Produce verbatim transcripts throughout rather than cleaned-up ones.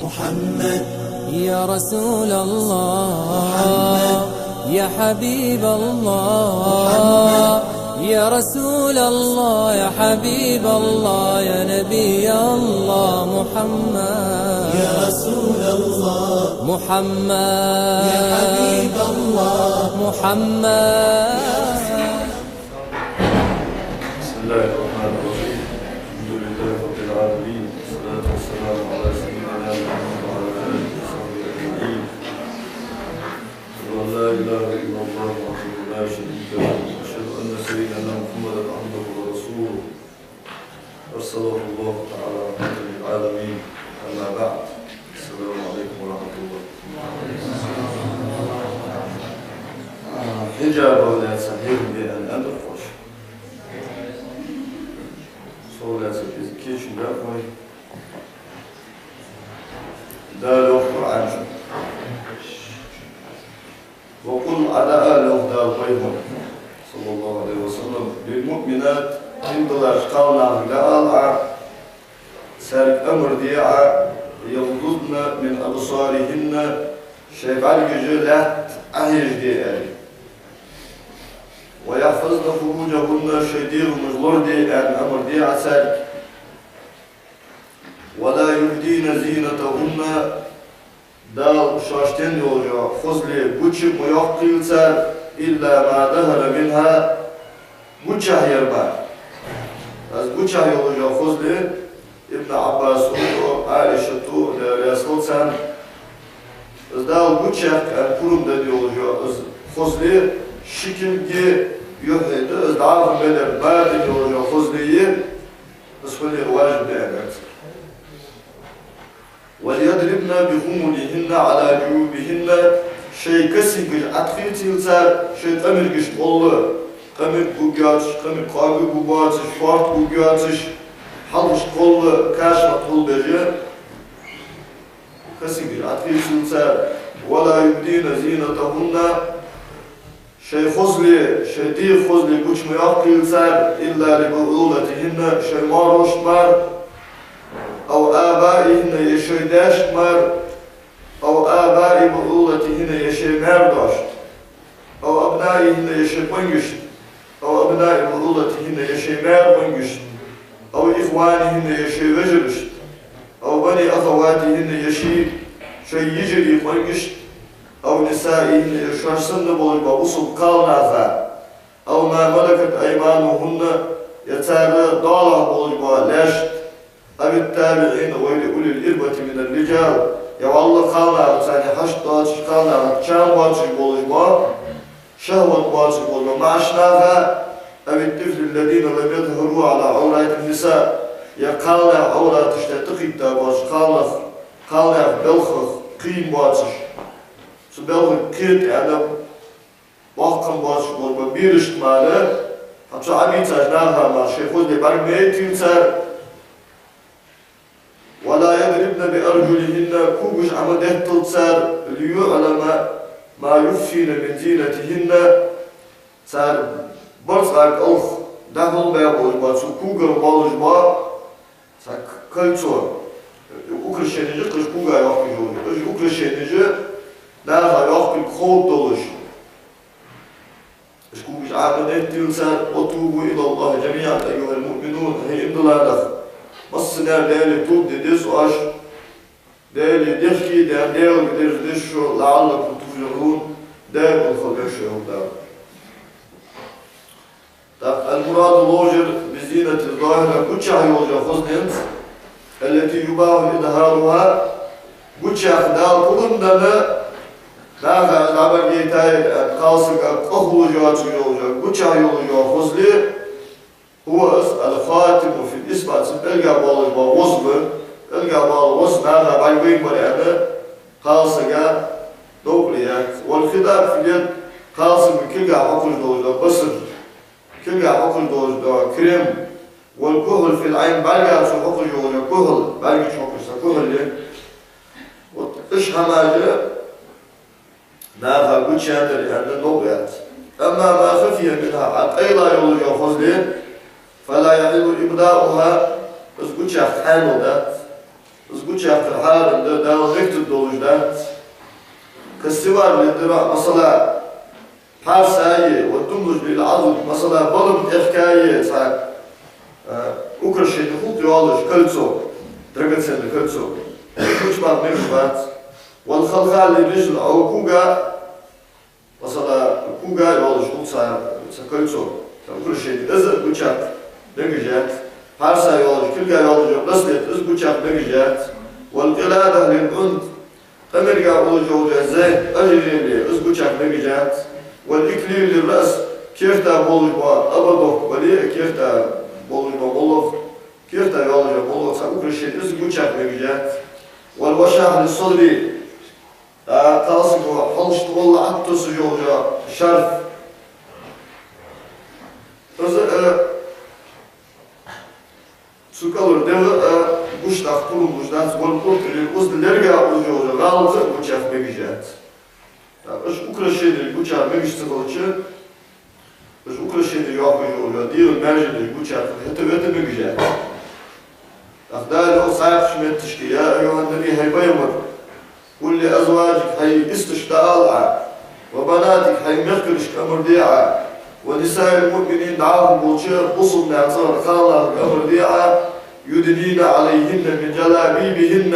محمد، يا رسول الله، محمد، يا حبيب الله، محمد، يا رسول الله، يا حبيب الله، يا نبي الله، محمد، يا رسول الله، محمد، يا حبيب الله، محمد. بسم الله الرحمن الرحيم. الحمد لله رب العالمين. والصلاة والسلام على سيدنا محمد وعلى آله وصحبه أجمعين. أشهد أن لا إله إلا الله وحده لا شريك له. وأشهد أن سيدنا محمدا عبده ورسوله. أرسله الله تعالى رحمة للعالمين. أما بعد. السلام عليكم ورحمة الله. Хьиджабах лаьца хьехам бе аьнна, аьннадар-кх оаш. Цох лаьца беза кечам баьб вай. Дала йоах Къуръан чу: «وقل», Ӏа дӀаала, йоах Дала пайхамарга, صلى الله عليه وسلم, «للمؤمنات», иман диллача кхалнахага дӀаала Ӏа, царга амар де Ӏа, «يغضضن من أبصارهن», шоай бӀаргаш лаьтта Ӏохьежаде аьнна. «ويحفظن فروجهن», шоай дегӀамаш лораде аьнна, амар де Ӏа царга. «ولا يبدين زينتهن», Дала шоашта енна йола хозал гуча ма йоаккхийла цар, «إلا ما ظهر منها», гучахьа яр мара. Из гучахьа йола хозал, Ибн Ӏаббаса, Ӏаишата, Даьла раьза хилва царна, из Дала гучаяккха аьнна пурам денна йола из хозал, ши кулгий юхь да из, дӀахо мел ер бадам йола хозал я, из хӀанз важиб да аьнна цар. «وليضربن بخمرهن على جيوبهن», шоай косынкаш Ӏотехийцийла цар шоай къамаргашта гӀолла, къамарг гургйоацаш, къамарг кхоагаш гургбоацаш, шорта гургйоацаш, хьалхашта гӀолла кашамат гӀолла беш, косынкаш Ӏотехийцийла цар. «ولا يبدين زينتهن», шоай хозал, шоай дегӀа хозал гуча ма йоаккхийла цар, «إلا لبعولتهن», шоай маьрашта мара, «أو آبائهن», е шоай даьшта мара, «أو آباء بعولتهن», е шоай маьрдашта, «أو أبنائهن», е шоай къонгашта, «أو أبناء بعولتهن», е шоай маьра къонгашта, «أو إخوانهن», е шоай вежарашта, «أو بني أخواتهن», е шоай, шоай йижарий къонгашта, «أو نسائهن», е шоаш санна болаш бола бусалба кхалнаха, «أو ما ملكت أيمانهن», е цар доалахьа болаш бола лаьшта, «أو التابعين غير أولي الإربة من الرجال», е валлахӀи кхалнаха, царна хьашт доацаш, кхалнаха чам боацаш болаш бола, шахӀват боацаш болаш бола маӀача наха, «أو الطفل الذين لم يظهروا على عورات النساء», е кхалнаьха Ӏавраташта тӀакхийтта боацаш, кхалнах, кхалнаьха белхах кхийна боацаш, цу белхага кхета аьнна боккха боацаш бола берашта мара, хӀанз цу Ӏобийцача наха мара шоай хозал бӀарг ма эттийла цар. «ولا يضربن بأرجلهن», когаш Ӏо ма деттийла цар, «ليعلم ما يخفين من زينتهن», цар барзкъа кӀалха дӀахьулбаь болаш бола, цу когах болаш бола цхьа кольцо, украшенеш, уж кога йоаккхаш йола, уж украшенеш наха йоаккхаргья ховргдолаш. Уж когаш Ӏо ма деттийла цар. «وتوبوا إلى الله جميعا أيها المؤمنون», хӀай иман дилла нах, массане а Даьлага тоба де деза оаш, Даьлага дехке а даьнна, Даьлага дерза деза шо, «لعلكم تفلحون», даим хила беза шо, йоах Дала. ТӀаккха «المراد», ловш яр, «بالزينة الظاهرة», гучахьа йола хозал, «التي يباح إظهارها», гучаяккха Дала пурам денна, наха дӀабӀаргайтаяр аьнна, кхалсага къа хулаш йоацаш йола, гучахьа йола хозал, «هو», из, «الخاتم في الإصبع», цун пӀелгах болаш бола вос ба, пӀелгах бола вос наха бӀаргавайнабар аьнна, кхалсага новкъарло яц. «والخضاب في اليد», кхалсага кулгах хьокхаш долаш дола басар, кулгах хьокхаш долаш дола крем, «والكحل في العين», бӀарга чу хьокхаш йола кухьал, бӀарга чу хьокхаш цхьа кухьал я. Вот уж хӀамаш наха гучаяьннар аьнна новкъа яц. «أما ما خفي منها», Ӏа къайла йола хозал, «فلا يحل إبداؤها», из гучаяккха хьаьнал дац. Из гучаяккхар хьарам да, Дала мегаш долаш дац. كالسوار, лерхӀам, масала, пхьарсае, والدملج للعضد, масала, балам тӀехкае, цхьа, а, украшени хул йолаш кольцо, драгоценное кольцо. Гуча мара мегаш бац. والخلخال للرجل, а кога, масала, кога йолаш хул цхьа, цхьа кольцо, цхьа украшени, из гучаяккха мегаш яц. Пхьарса йолаш, кулга йолаш браслет, из гучаяккха мегаш яц. والقلادة للعنق, къамарга болаш бола зе, ожерелье, из гучаяккха мегаш яц. والإكليل للرأس, керта болаш бола ободок, вале, керта болаш бола молох, керта йолаш бола молох, цхьа украшени, из гучаяккха мегаш яц. والوشاح للصدر, а, кхалсаго хьалхашта гӀолла Ӏотоссаш йола шарф. Из, а, цу кӀалхара дегӀ, а, гучадаккха пурам луш дац, والقرط للأذن, лерга болаш йола гӀалат а гучаяккха мегаш яц. ТӀаккха уж украшенеш гучаяккха мегаш ца хилча, уж украшенеш йохкаш йола дегӀа маьженаш гучаяккха хӀета-вета мегаш яц. ТӀаккха Дала йоах цхьаькхача метташка: يا أيها النبي, хӀай пайхамар, قل لأزواجك, хьай йисташка ала Ӏа, وبناتك, хьай мехкарашка амар де Ӏа, ونساء المؤمنين, дӀахо болча бусалба наьха цӀагӀара кхалнахага амар де Ӏа, يدنين عليهن من جلابيبهن,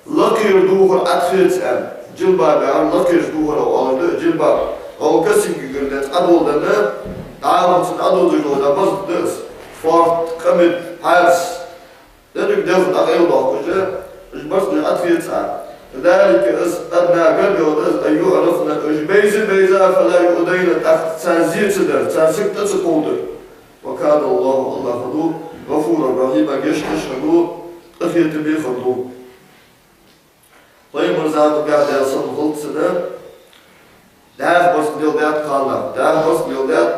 лакхера духар Ӏотехаца аьнна. Жилбаб яхар лакхерча духарах оалаш да, жилбаб. Хьо касигагара денз Ӏодоладенна, дӀахо цунна Ӏододаш дола барзкъа да из. Фоарт, къамит, пхьарс. Деррига дегӀ дӀакъайладоаккхаш, уж барзкъаш Ӏотехаца Ӏа. ذلك, из, أدنى, гаргагӀа да из, أن يعرفن, уж байза-байза, فلا يؤذين, тӀаккха царна зе ца дар, царна саг тӀа ца кховдар. وكان الله, АллахӀ хиннав, غفورا رحيما, гешт деш хиннав, къахетаме хиннав. Пайхамара замангахь, Даьла салам хилда цунна, дӀаьха барзкъа леладаьд кхалнаха, дӀаьха барзкъа леладаьд,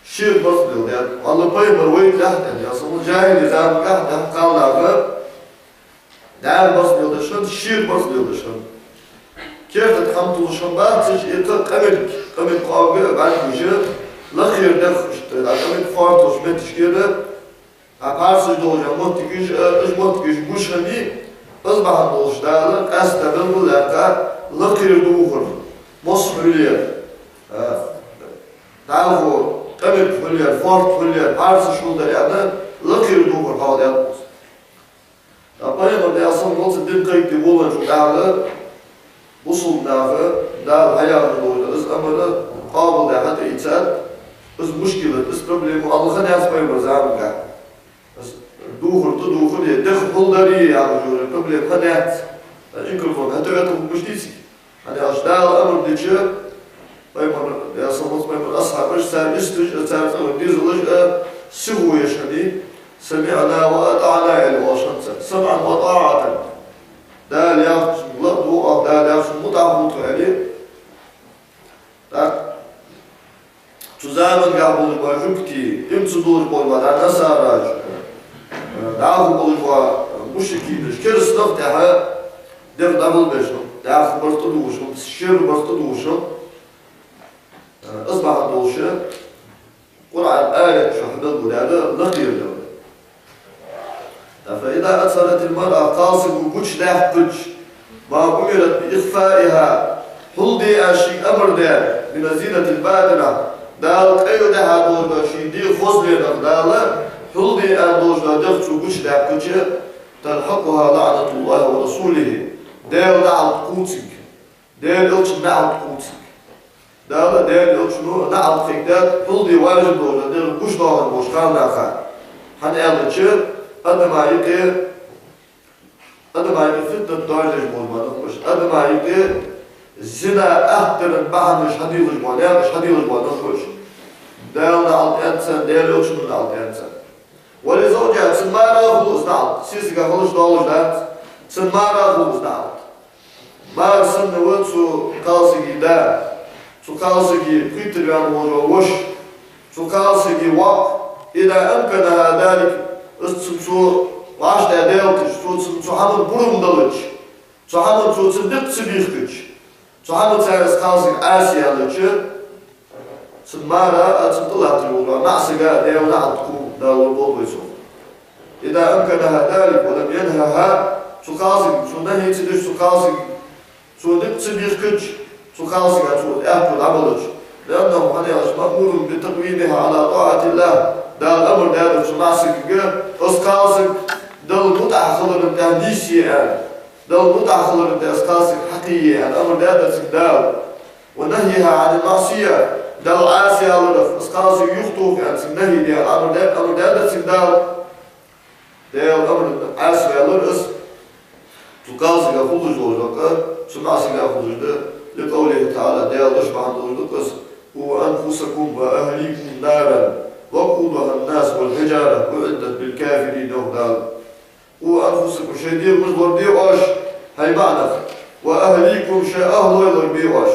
шера барзкъа леладаьд. Валлахӏи, пайхамар вайта лаьтта, Даьла салам хилда, жахӀилий замангахь дӀаьха кхалнаха дӀаьха барзкъа леладеш хиннад, шера барзкъа леладеш хиннад. Керта тӀа хӀама туллаш хиннабац, цу чу иккха къамарг, къамарг кхоавга бӀаргагуш, лакхера дегӀ, иштта, а къамарг фоарташ метташка да, а пхьарсаш долча моттигаш, а, уж моттигаш гуш хиннай, из бахьан долаш Дала къаьстта белгалдаьккхад лакхера духар, мос хьулъяр, а, дӀахо къамарг хьулъяр, фоарт хьулъяр, пхьарсаш хьулдар аьнна, лакхера духар хьоахадаьд. Ткъа пайхамар, Даьла салам хилда цунна, дин кхайкаде волавенначул тӀехьагӀа бусалба наха Дала хьаяхар долаш да из амар къоабалдаь хьатӀаийцад, из мушкилат, из проблема хиннаяц пайхамара замангахь. Из духар, тӀадухар е дегӀ хьулдар яхаш йола проблема хиннаяц. Инкарло хӀета-вета хургболаш дий цига? ХӀана аьлча Дала амар дича, пайхамар, Даьла салам хилда цунна, пайхамара асхьабаш, цар йисташ а, цар цӀагӀара дезалаш а сихо еш хиннай, سمعنا وأطعنا аьле оалаш хиннад цар. سمعا وطاعة. Дала яхачунга ла а ду оаха, Дала яхачунна мутӀахьа хул тхо аьле. ТӀаккха цу замангахь болаш бола жугтий, иман ца долаш бола дӀа насараш, дӀахо болаш бола мушрикинаш, керастанаш тӀехьа дегӀ дӀаболабеш хиннаб, дӀаьха барзкъа дувцаш хиннаб, шера барзкъа дувцаш хиннаб. Из бахьан долаш Къуръан аят чу хьабелгалдаьд лакхера дегӀ. فإذا أظهرت المرأة, кхалсаго гучадаьккхача, ما أمرت بإخفائها, хьулде аьнна шийга амар даьр, من الزينة الباطنة, Дала къайладаь долаш дола ший дегӀа хозленах Дала хьулде аьнна долаш дола дегӀ цо гучадаьккхача, تلحقها لعنة الله ورسوله, Даьла наӀалт кхувц цига. Даьла Элчан наӀалт кхувц цига. Дала, Даьла Элчано наӀалт кхайкадаьд хьулде важиб долаш дола дегӀ гучадоахаш болча кхалнаха. ХӀана аьлча, адама юкъе, адама юкъе фитнат доаржадеш бола нах ба уж. Адама юкъе зина аттаран бахьанаш хьаделаш бола, наькъаш хьаделаш бола нах ба уж. Даьла наӀалт аьннад царна, Даьла Элчано наӀалт аьннад царна. ولزوجها, цун мара хул из наӀалт, сесагах хилча долаш дац, цун мара хул из наӀалт. Мар санна ва цу кхалсага да, цу кхалсага пхийтта ваьнна вола воша, цу кхалсага воӀ, إذا أمكنها ذلك, из цунна цо вӀаштӀехьадаьлча, цо цунна цу хӀаман пурам делча, цу хӀаман цо цунна дикъ ца бийхкача, цу хӀаман цо из кхалсаг Ӏаса яьлча, цун мара а, цунна тӀалатташ волча маӀа сага Даьла наӀалт кхувл, Дала лораволва вай цох. إذا أمكنها ذلك ولم ينهها, Цу кхалсага, цо нахьи ца дича, цу кхалсага, цо никъ ца бийхкача, цу кхалсага цо аьттув дӀабаллача. لأنه, хӀана аьлча, مأمور بتقويمها على طاعة الله. Дала амар даьдар цу маӀсагага, из кхалсаг Далла мутӀахьа хиларах нийсъе аьнна. Далла мутӀахьа хиларах из кхалсаг хьакхийе аьнна амар даьдар цунга Дала. ونهيها عن المعصية. Далла Ӏаса яларах из кхалсаг юхатоха аьнна цунга нахьи де аьнна амар даь-, амар даьдар цунга Дала. Даьла амарах Ӏаса ваьлар из. Цу кхалсага хулаш долаш да-кх, цу маӀсага хулаш да. لقوله تعالى, Даьла дош бахьан долаш да-кх из: قوا أنفسكم وأهليكم نارا وقودها الناس والحجارة أعدت للكافرين, йоах Дала. قوا أنفسكم, шоай дегӀамаш лораде оаш, хӀай маӀа нах. وأهليكم, шоай ахӀлой лорабе оаш.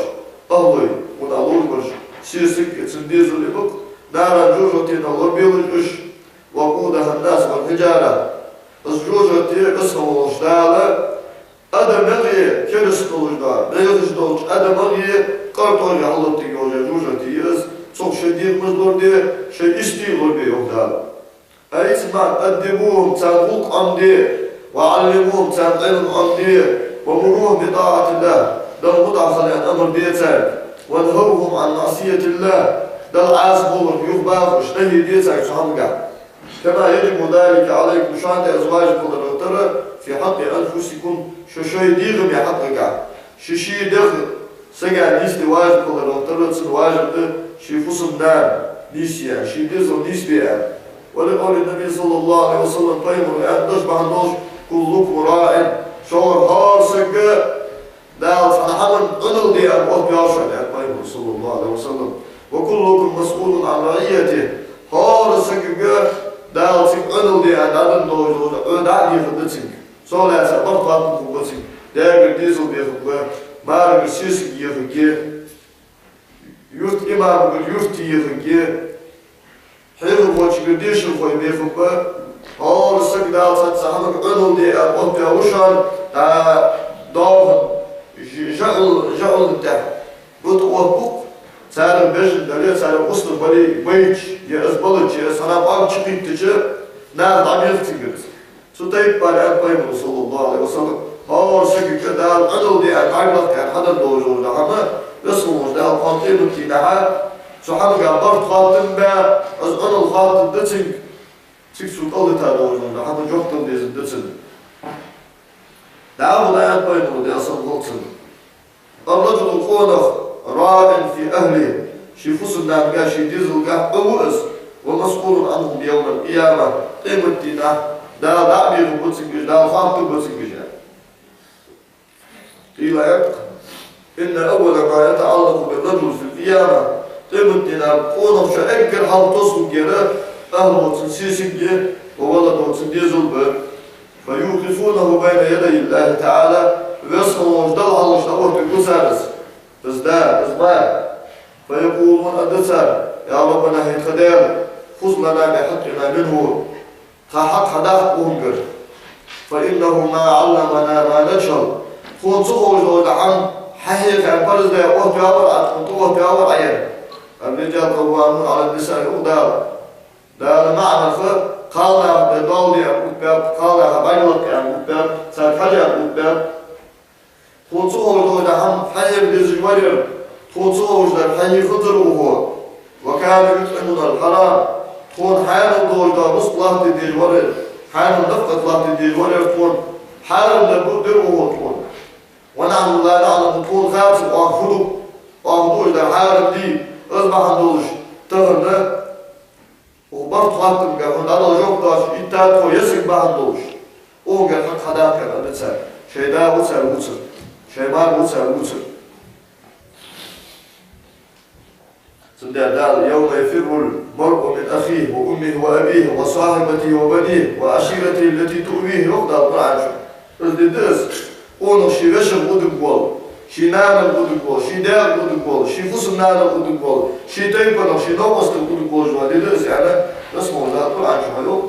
АхӀлой, вон а лорабараш, сесаг а, цун дезал а ба-кх, نارا, жожагӀатенах лорабелаш уж. وقودها الناس والحجارة. Из жожагӀате, из хӀама волаш Дала, адамагӀеи, кераста долаш да, бӀехаш долча адамагӀеи къартӀогӀеи хьалоттаргйолаш йола жожагӀате я из, цох шоай дегӀамаш лораде, шоай истий лорабе, йоах Дала. Ай, цун маӀан: أدبوهم, царна гӀулакх Ӏомаде, وعلموهم, царна Ӏилма Ӏомаде, ومروهم بطاعة الله, Далла мутӀахьа хила аьнна амар де царга, وانهوهم عن معصية الله, Далла Ӏаса боларах юхабаха уж, нахьи де царга цу хӀамагахьа. كما يجب ذلك عليكم, шоана тӀа из важиб хиларах тара, في حق أنفسكم, шо шоай дегӀама хьакъагахьа. Ший-ший дегӀ сага нийсде важиб хиларах тара, цунна важиб да ший фусам-нана нийсъе аьнна, ший дезал нийсбе аьнна. ولقول النبي صلى الله عليه وسلم, пайхамара аьнна дош бахьан долаш: كلكم راع, шугара хӀара саг Дала цхьан хӀаман Ӏуналла де аьнна оттаваьв шоана, аьннад пайхамара, صلى الله عليه وسلم. وكلكم مسؤول عن رعيته. ХӀара сагага Дала цига Ӏуналла де аьнна дӀаденна долаш дола Ӏо дӀа а дехаргда цунга. Со лаьца барт хаттам хургба цунга, даьгара дезал бехаргба, марагара сесаг ехаргья, юрта имамагара юрта ехаргья, хьехархочунгара дешархой бехаргба. ХӀара саг Дала цхьацца хӀамага Ӏуналла де аьнна оттаваьв шоана, а, доахан жа-, жаӀул-, жаӀулан тӀа бутӀа оттабу-кх, царна бежан дале, царна гӀусна бале, байташ, е из балача, е из хьанна кӀоарга чукхийттача, наха дӀабех цунгара из. Цу тайпара аьннад пайхамара, صلى الله عليه وسلم, хӀара сагага Дала Ӏуналла де аьнна дӀалакха аьнна хьаденна долаш дола хӀама, Веза хинна волча Дала кхоана къематдийнахьа цу хӀамага барт хаттам баь, из Ӏуналла хаттаргда цунга, цига цо кӀалдита долаш дола хӀама жоп дала дезаргда цунна. ДӀахо аьннад пайхамара, Даьла салам хилда цунна: الرجل, къонах, راع في أهله, ший фусам-нанагахьа, ший дезалгахьа Ӏо ва из, ومسؤول عنهم يوم القيامة, къематдийнахьа Дала дӀа а бехаргба цунга уж, Дала хоаттаргба цунга уж. قيل, аьннад: إن أول ما يتعلق بالرجل في القيامة, къематдийнахьа къонахчоа эггара хьалха тосалургьяр أهله, цун сесаг а, وولده, цун дезал а ба. فيوقفونه بين يدي الله تعالى, Веза хинна волча Далла хьалхашка дӀаоттавергва цар из. Из да, из мар. فيقولون, аргда цар: يا ربنا, хӀай тха Даьла, خذ لنا بحقنا منه, тха хьакъ хьадаккха укхунгара. فإنه ما علمنا ما نجهل, тхона ца ховш дола хӀама хьахьекха параз даь оттаваьвар Ӏа, тхона тӀаоттаваьвар Ӏа, аьнна. الرجال قوامون على النساء, йоах Дала. Дала маӀа нах кхалнаха тӀа доал де аьнна оттабаьб, кхалнаха бӀарг лакха аьнна оттабаьб, царга хьажа аьнна оттабаьб. Тхона ца ховш дола хӀама хьахьекха дезаш вар ер, тхона ца ховш дар хьахьекхадир укхо. وكان يطعمنا الحرام, тхона хьанал долаш дола рузкъ латта дезаш вар ер, хьанал нафакъат латта дезаш вар ер тхона, хьарам дар дувцадир укхо тхона. ونحن لا نعلم, тхона хацар оаха фу ду, оаха дувцаш дар хьарам дий, из бахьан долаш тахан укх барт хаттамга хьона дӀадала жоп доацаш итта тхо я саг бахьан долаш, укхунгара хьакъ хьадаккха, аргда цар. Шоай да ва цар вувцар, шоай мар ва цар вувцар. Цудухьа Дала: يوم يفر المرء من أخيه وأمه وأبيه وصاحبته وبنيه وعشيرته التي تؤويه, йоах Дала Къуръан чу. Из ди да из, къонах ший вешех гӀо дергвола, ший нанах гӀо дергвола, ший даьх гӀо дергвола, ший фусам-нанах гӀо дергвола, ший тайпанах, ший новкъостах гӀо дергволаш вола ди да из, аьнна, Веза хинна волча Дала Къуръан чу йоах.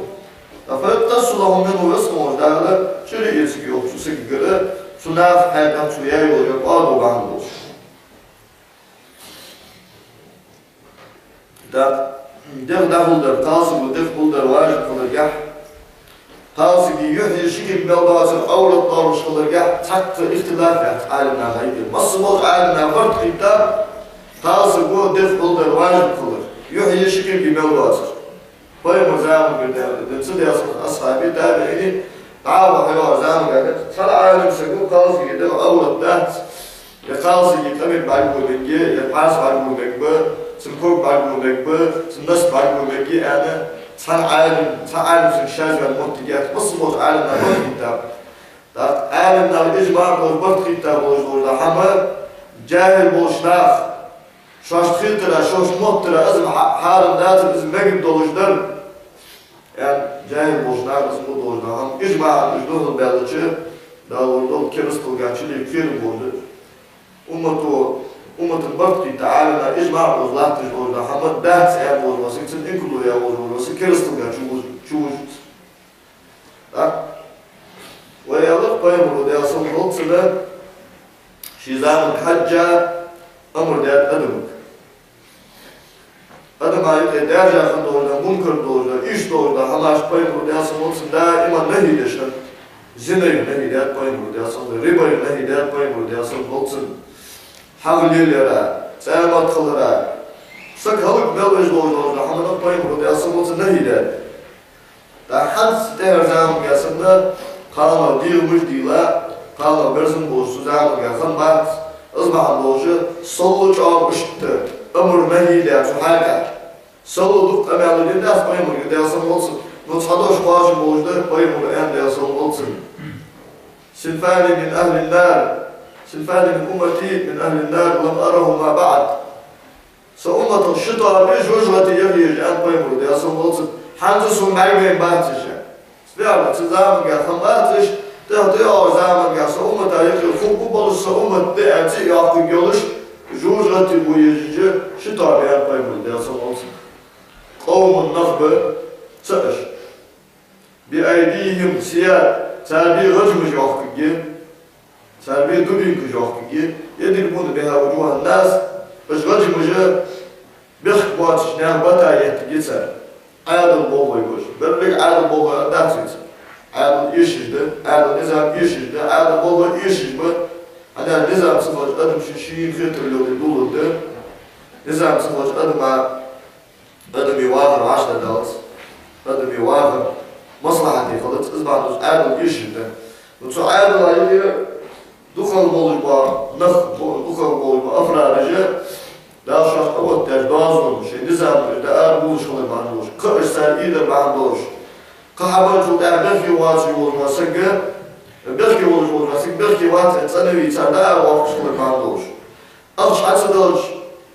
فيقتص له منه, Веза хинна волча Дала чӀир эцаргья, йоах, цу сагагара, цу наха хьайкъа цо яь йола ер кӀоадо бахьан долаш. ТӀаккха дегӀ дӀахьулдар, кхалсаго дегӀ хьулдар важиб хиларгахьа, Кхалсага юхь е ши кепа мел доацар Ӏоврат долаш хиларгахьа цхьаккха ихтилаф яц Ӏалимнаха юкъе. Масса болча Ӏалимнаха барт кхийтта, кхалсаго дегӀ хьулдар важиб хилар, юхь е ши кепа мел доацар. Пайхамара заманга де-, денз цу десах асхьабий, табиӀиний, дӀахо хьайоагӀача заманга цхьан Ӏалимсаго кхалсага дегӀ Ӏоврат дац, е кхалсага къамарг бӀаргагу мег, е пхьарс бӀаргагу мег ба, цун ког бӀаргагу мег ба, цун наст бӀаргагу мег аьнна, цхьан Ӏалим, цхьан Ӏалимсага шазваьнна моттиг яц, масса болча Ӏалимнаха барт кхийтта. ТӀаккха Ӏалимнаха ижмаӀ долаш барт кхийтта болаш дола хӀама, жахӀил болча наха, шоашта хетар, шоашта моттар из ма хьа-, хьарам дацар, из мегаргдолаш дар, аьнна, жахӀил болча наха из ма долаш да хӀама, ижмаӀан уж духьалбаьлча, Дала лорадолда, керасталгахьа чулийга кхерам болаш да. Уммато, уммата барт кхийтта Ӏалимнаха ижмаӀ долаш латташ долаш да хӀама дац аьнна волаш вола саг, цунна инкарло яь волаш вола саг керасталгахьа чу вуж-, чу вужац. ТӀаккха вай аьлар, Пайхамара, Даьла салам хилда цунна, ший заманга хьежжа амар даьд адамашка. Адамий юкъе даьржа хинна долаш да, мункар долаш да, ийрча долаш да хӀамаш Пайхамара, Даьла салам хилда цунна, даим нахьи даьд. Зинайх нахьи даьд Пайхамара, Даьла салам хилда, рибайх нахьи даьд Пайхамара, Даьла салам хилда цунна, хьагӀ лелаяра, цӀа маттахилара, саг хӀалаквала везаш долаш да хӀаманах Пайхамара, Даьла салам хилда цунна, нахьи даьд. ТӀаккха хӀанз тӀехьара заманга санна, кхалнах дегӀамаш дийла, кхалнах берзан болаш цу заманга хиннабац, из бахьан долаш, сов чӀоагӀа иштта амар-нахьи даь цу хьакъехьа. Сов дукха къамаьл дийна дац Пайхамара, Даьла салам хилда цунна, ну цхьа дош кхоачам болаш да, Пайхамара аьннад, Даьла салам хилда цунна: «صنفان من أهل النار، صنفان من أمتي من أهل النار لم أرهما بعد». Са умматах ши тоаба жожагӀате яха еза, аьннад Пайхамара, Даьла салам хилда цунна, хӀанз сона бӀаргавайнабац уж. Сбяла цу заманга хиннабац уж, тӀехьа тӀайоагӀача заманга са уммата юкъе хургболаш, са уммат да аьнна цӀи а йоаккхаргйолаш, жожагӀате бу езаш ши тоаба, аьннад Пайхамара, Даьла салам хилда цунна. قوم, нах ба, цаӀаш. بأيديهم سياط, цар бе гӀажамаш йоахкаргья, цар бе дубинкаш йоахкаргья, يضربون بها وجوه الناس, уж гӀажамаш бехк боацаш наьха бата еттаргья цар. Ӏаьдала болхлой ба уж. Берригаш Ӏаьдала болхлой дац вайцига. Ӏаьдал эшаш да, Ӏаьдала низам эшаш да, Ӏаьдала болхлой эшаш ба. ХӀана аьлча низам ца хилча адам ший-ший хетар леладе дулларгда. Низам ца хилча адама Адамий вахар вӀаштӀехьадалац, адамий вахар маслахьате хилац, из бахьан долаш Ӏаьдал эшаш да. Ну цу Ӏаьдала юкъе дукхагӀа болаш бола нах, дукхагӀа болаш бола афрадаш, Дала шоашта Ӏооттадаь доазон, шоай низамаш да ара бувлаш хилар бахьан долаш, кхы а уж цар ийдар бахьан долаш, кхы хьабенначул тӀехьагӀа бехке воацаш волаш вола саг, бехке волаш вола саг бехке вац аьнна цӀенве цар да ара воаккхаш хилар бахьан долаш. Ахча хьа ца делча,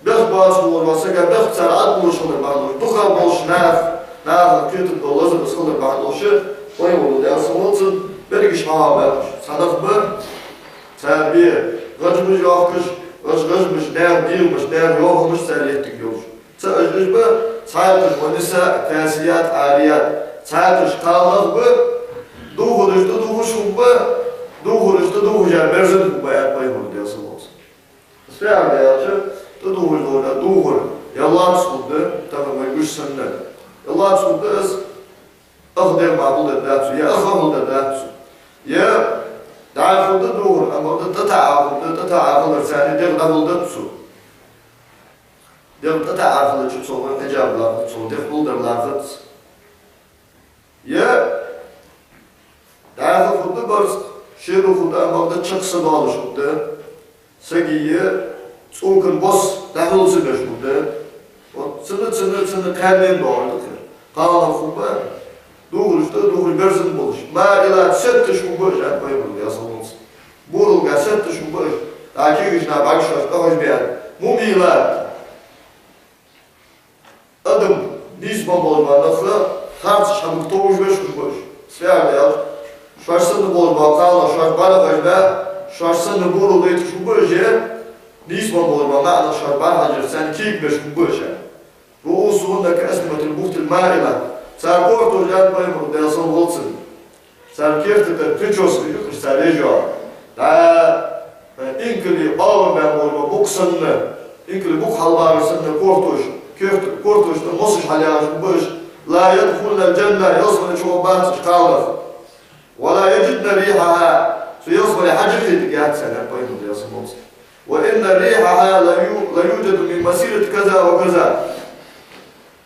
бехк боацаш волча сага бехк цар Ӏадбувлаш хилар бахьан долаш, дукхагӀа болча наха, наха кхетаргдола лазар из хилар бахьан долаш, Пайхамара, Даьла салам хилда цунна, берригаш хьоахабаьб уж. Цхьа нах ба, цар бе гӀажамаш йоахкаш, гӀаж-, гӀажамаш, наьха дегӀамаш, наьха йоахамаш цар еттаргйолаш. ЦаӀаш уж ба, цхьаькхаш, والنساء كاسيات عاريات, цхьаькхаш кхалнах ба, дувхараш тӀадувхаш хургба, дувхараш тӀадувхаш а берзан хургба, аьннад Пайхамара, Даьла салам хилда цунна. Сфера аьлча, тӀадувхаш дола дувхар, е лоаца хургда, тахан вай гуш санна. Е лоаца хургда из, ах дегӀ мара хургдац цун, е ах хургдац цун. Е дӀахо хургда дувхар, амма тӀатаӀа хургда, тӀатаӀа хиларца цхьана дегӀ дӀахургдац цун. ДегӀ тӀатаӀа хилча цо хьиджаб лоархӀац, цо дегӀ хьулдар лоархӀац. Е дӀахо хургда барзкъа, шера хургда, амма чакх са долаш хургда, сага е цӀока бос дӀахьулцабеш хургда. Вот цунна, цунна, цунна кхаьннена доагӀар да-кх ер. Кхалнах хургба, дувхараш тӀа, дувхараш берзан болаш. مائلات, сетташ хургба уж, аьннад Пайхамара, Даьла салам хилда цунна. Буралга сетташ хургба уж, тӀаккха кегийча наха бӀаргашка тӀахьожабе аьнна. مميلات. Адам нийсбенна болаш бола нах харцача хӀамага товжабеш хургба уж. Сфера аьлча, шоаш санна болаш бола кхалнах шоаш бӀарахьажабе, шоаш санна бурал дайташ хургба уж, е нийсбенна болаш бола маӀа нах шоаш бӀарахьажарца царна кегабеш хургба уж. رؤوسهن كأسنمة البخت المائلة. Цар кортош, аьннад Пайхамара, Даьла салам хилда цунна. Цар керта тӀара причёска юкъаш цар еш йола. ДӀа, инкале оагӀорбаьнна бола букъ санна, инкале букъ хьалбагӀар санна кортош, керта, кортош тӀа мосаш хьалъягӀаш хургба уж. لا يدخلن الجنة, ялсмале чугӀоргбац уж кхалнах. ولا يجدن ريحها, цу ялсмален хьаж а хетаргьяц царна, аьннад пайхамара, Даьла салам хилда цунна. وإن ريحها ليو-, ليوجد من مسيرة كذا وكذا.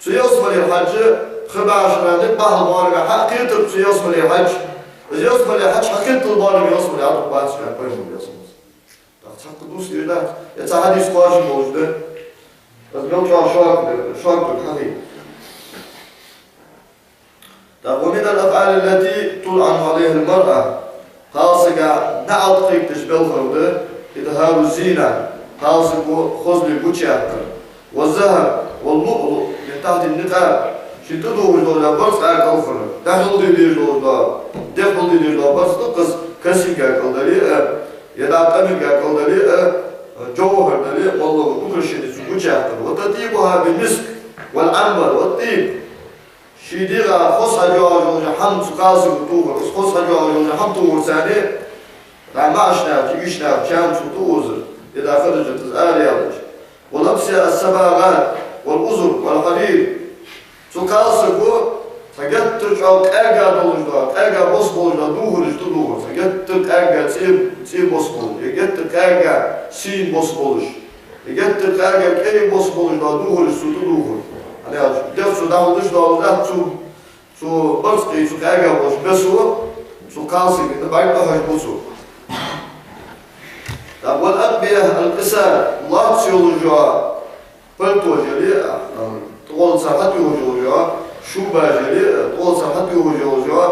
Цу ялсмален хьаж пхи бӀаь шера никъ бахьан боараме хьакхетар цу ялсмален хьаж. Из ялсмален хьаж хьакхетача боараме ялсмале Ӏодувхаргбац, аьннад пайхамара, Даьла салам хилда цунна. ТӀаккха цхьаккха дувцаш дезаш дац, е цхьа хьадис кхоачам болаш да. Аз мел чӀоагӀа шога, шога дог хьахий. ТӀаккха ومن الأفعال التي تلعن عليها المرأة, кхалсага наӀалт кхайкадеш белхаш да, إظهار الزينة, кхалсаго хозал гучаяккхар, والذهب واللؤلؤ من تحت النقاب, ший тӀадувхаш дола барзкъа кӀалхара, дӀахьулдеш дола, дехьулдеш дола барзкъа, кхы косынка кӀал дале а, е дӀа тӀамга кӀал дале а, жовхӀар дале а, моллагӀа украшени цо гучаяккхар, وتطيبها بالمسك والعنبر والطيب. Ший дегӀа хоза хьаж йоагӀаш йола хӀама цу кхалсаго тохар, из хоза хьаж йоагӀаш йола хӀама тохар царна, дӀа маӀача наха, йиша наха чам цо тӀаозар, إذا خرجت, из араялча. ولبسها الصباغات والأزر والحرير. Цу кхалсаго цхьа геттара чӀоагӀа къаьга долаш дола, къаьга бос болаш дола дувхараш тӀадувхар, цхьа геттара къаьга цӀе, цӀе бос болаш, е геттара къаьга сийна бос болаш, е геттара къаьга кӀай бос болаш дола дувхараш цо тӀадувхар. ХӀана аьлча, дегӀ цо дӀахьулдеш долаш дац цу, цу барзкъеи цу къаьга болча бесо, цу кхалсага бӀарг тӀахьожабу цо. ТӀаккха والأقبية القصار, лоаца йолаш йола пальтош яле а, тӀагӀолла цар хьатӀаювхаш йола шубаш яле а, тӀагӀолла цар хьатӀаювхаш йола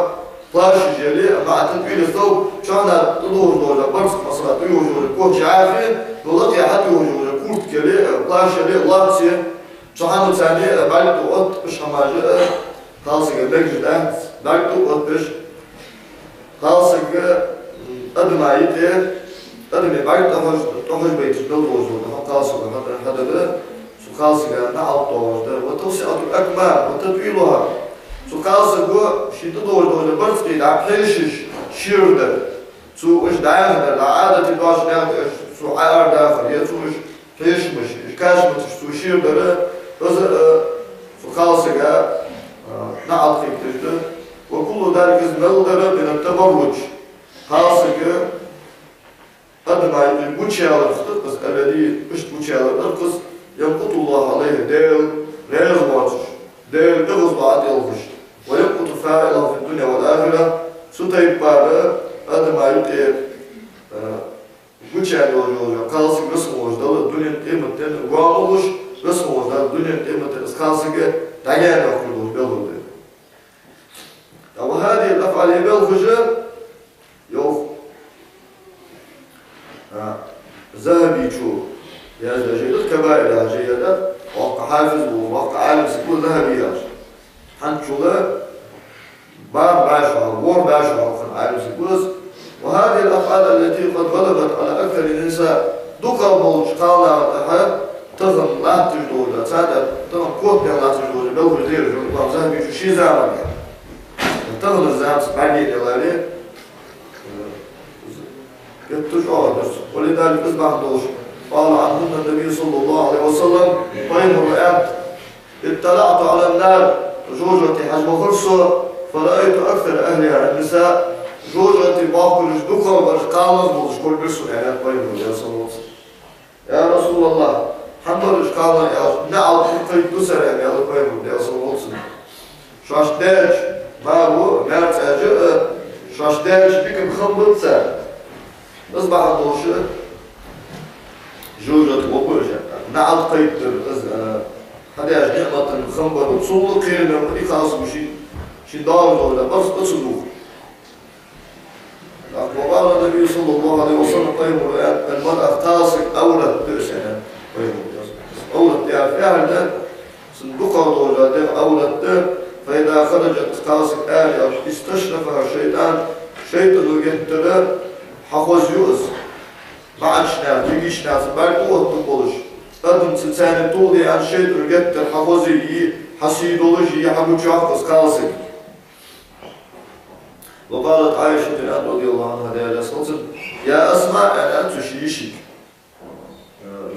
плащаш яле а, маӀа тӀатӀавеллалца, чухьнахьа тӀадувхаш дола барзкъа, масала, тӀаювхаш йола коча яхе, ну, лакхе хьатӀаювхаш йола куртка яле а, плащ яле а, лоаца, цу хӀамаца бӀарг тӀаотт, уж хӀамаш а кхалсага мегаш дац, бӀарг тӀаоттабеш. Кхалсага, м, адама юкъе, адаме бӀарг тӀахьож-, тӀахьожабайташ мел долаш дола хӀама кхалсаго хьадар, хьадар, цу кхалсага наӀалт доагӀаш да. وتوسعة الأكمام وتطويلها. Цу кхалсаго ший тӀадувхаш дола барзкъеи дӀа пхьешаш шера дар. Цо уж дӀаяхьа дар, дӀа Ӏадате доацача наькъа тӀа уж цо Ӏоарадахар, е цо уж пхьешамаш, уж кашамашца цо шера дар, из а цу кхалсага, а, наӀалт кхайкадеш да. وكل ذلك, из мел дар, من التبرج, кхалсага адама юкъе гучаялар да из, الذي, иштта гучаялар да из, يمقت الله عليه, Даьла раьза воацаш, Даьла эгӀазло ӀотӀаелхаш, ويمقت فاعله في الدنيا والآخرة, цу тайпара адама юкъе, а, гучаяь йола кхалсаг весхо волаш Далла дунен, къематден гонахьа волаш, весхо волаш Далла дунен, къематден из кхалсаг дӀагаьна йоаккхаш долаш белхаш да. وهذه الأفعال, е белхаш, йоах, а, Захьабичо яздеш да, الكبائر яхаш да, воккха хьафиз ва, воккха Ӏалим саг ва Захьаби яхаш. ХӀанзчул бархӀ бӀаь шу хьалха, ворхӀ бӀаь шу хьалха хинна Ӏалим саг ва из. وهذه الأفعال التي قد غلبت على أكثر النساء. ДукхагӀа болча кхалнахах тӀа тахан латташ дола, царна тӀа тахан котбаьнна латташ дола белхаш да ераш, имам Захьабичо ший заман. Таханара заманца бӀаргадайча, э, геттара чӀоагӀа дар цо. ولذلك, из бахьан долаш, قال عنهن النبي صلى الله عليه وسلم, пайхамара аьннад: اطلعت على النار, жожагӀате хьажа вахар со, فرأيت أكثر أهلها النساء, жожагӀате бохкараш дукхагӀа бараш кхалнах болаш хургбир сона, аьннад пайхамара, Даьла салам хилда цунна. يا رسول الله, хӀана бараш кхалнах, аьлча, наӀалт кхайкаду цар, аьннад пайхамара, Даьла салам хилда цунна. Шоашта даьча, маро, маьрцӀажа а, шоашта даьча дикан хам бац цар. Из бахьан долаш жожагӀате вахар уж. НаӀалт кхайкадар, из, а, хьадаьча ниӀмата хам бар, цул кхераме ва из кхалсаго ший, ший доагӀаш дола барзкъа ца дувхар. ТӀаккха وقال النبي صلى الله عليه وسلم, пайхамара аьннад: المرأة, кхалсаг Ӏаврат да, аьннад пайхамара. Ӏаврат яхар фу яхилга да? Цун дукхагӀа дола дегӀ Ӏаврат да. فإذا خرجت, кхалсаг араяьлча, استشرفها الشيطان, шайтӀано геттара хьахозъю из. МаӀача наьха, кагийча наьха цун бӀарг тӀаоттаргболаш, адамаца царна тулде аьнна шайтӀано геттара хьахозъе, хьасий долаш, хьагучайоаккх из кхалсаг. وقالت عائشة, аьннад, رضي الله عنها, Даьла раьза хилва цунна: يا أسماء, аьннад цо ший йишийга.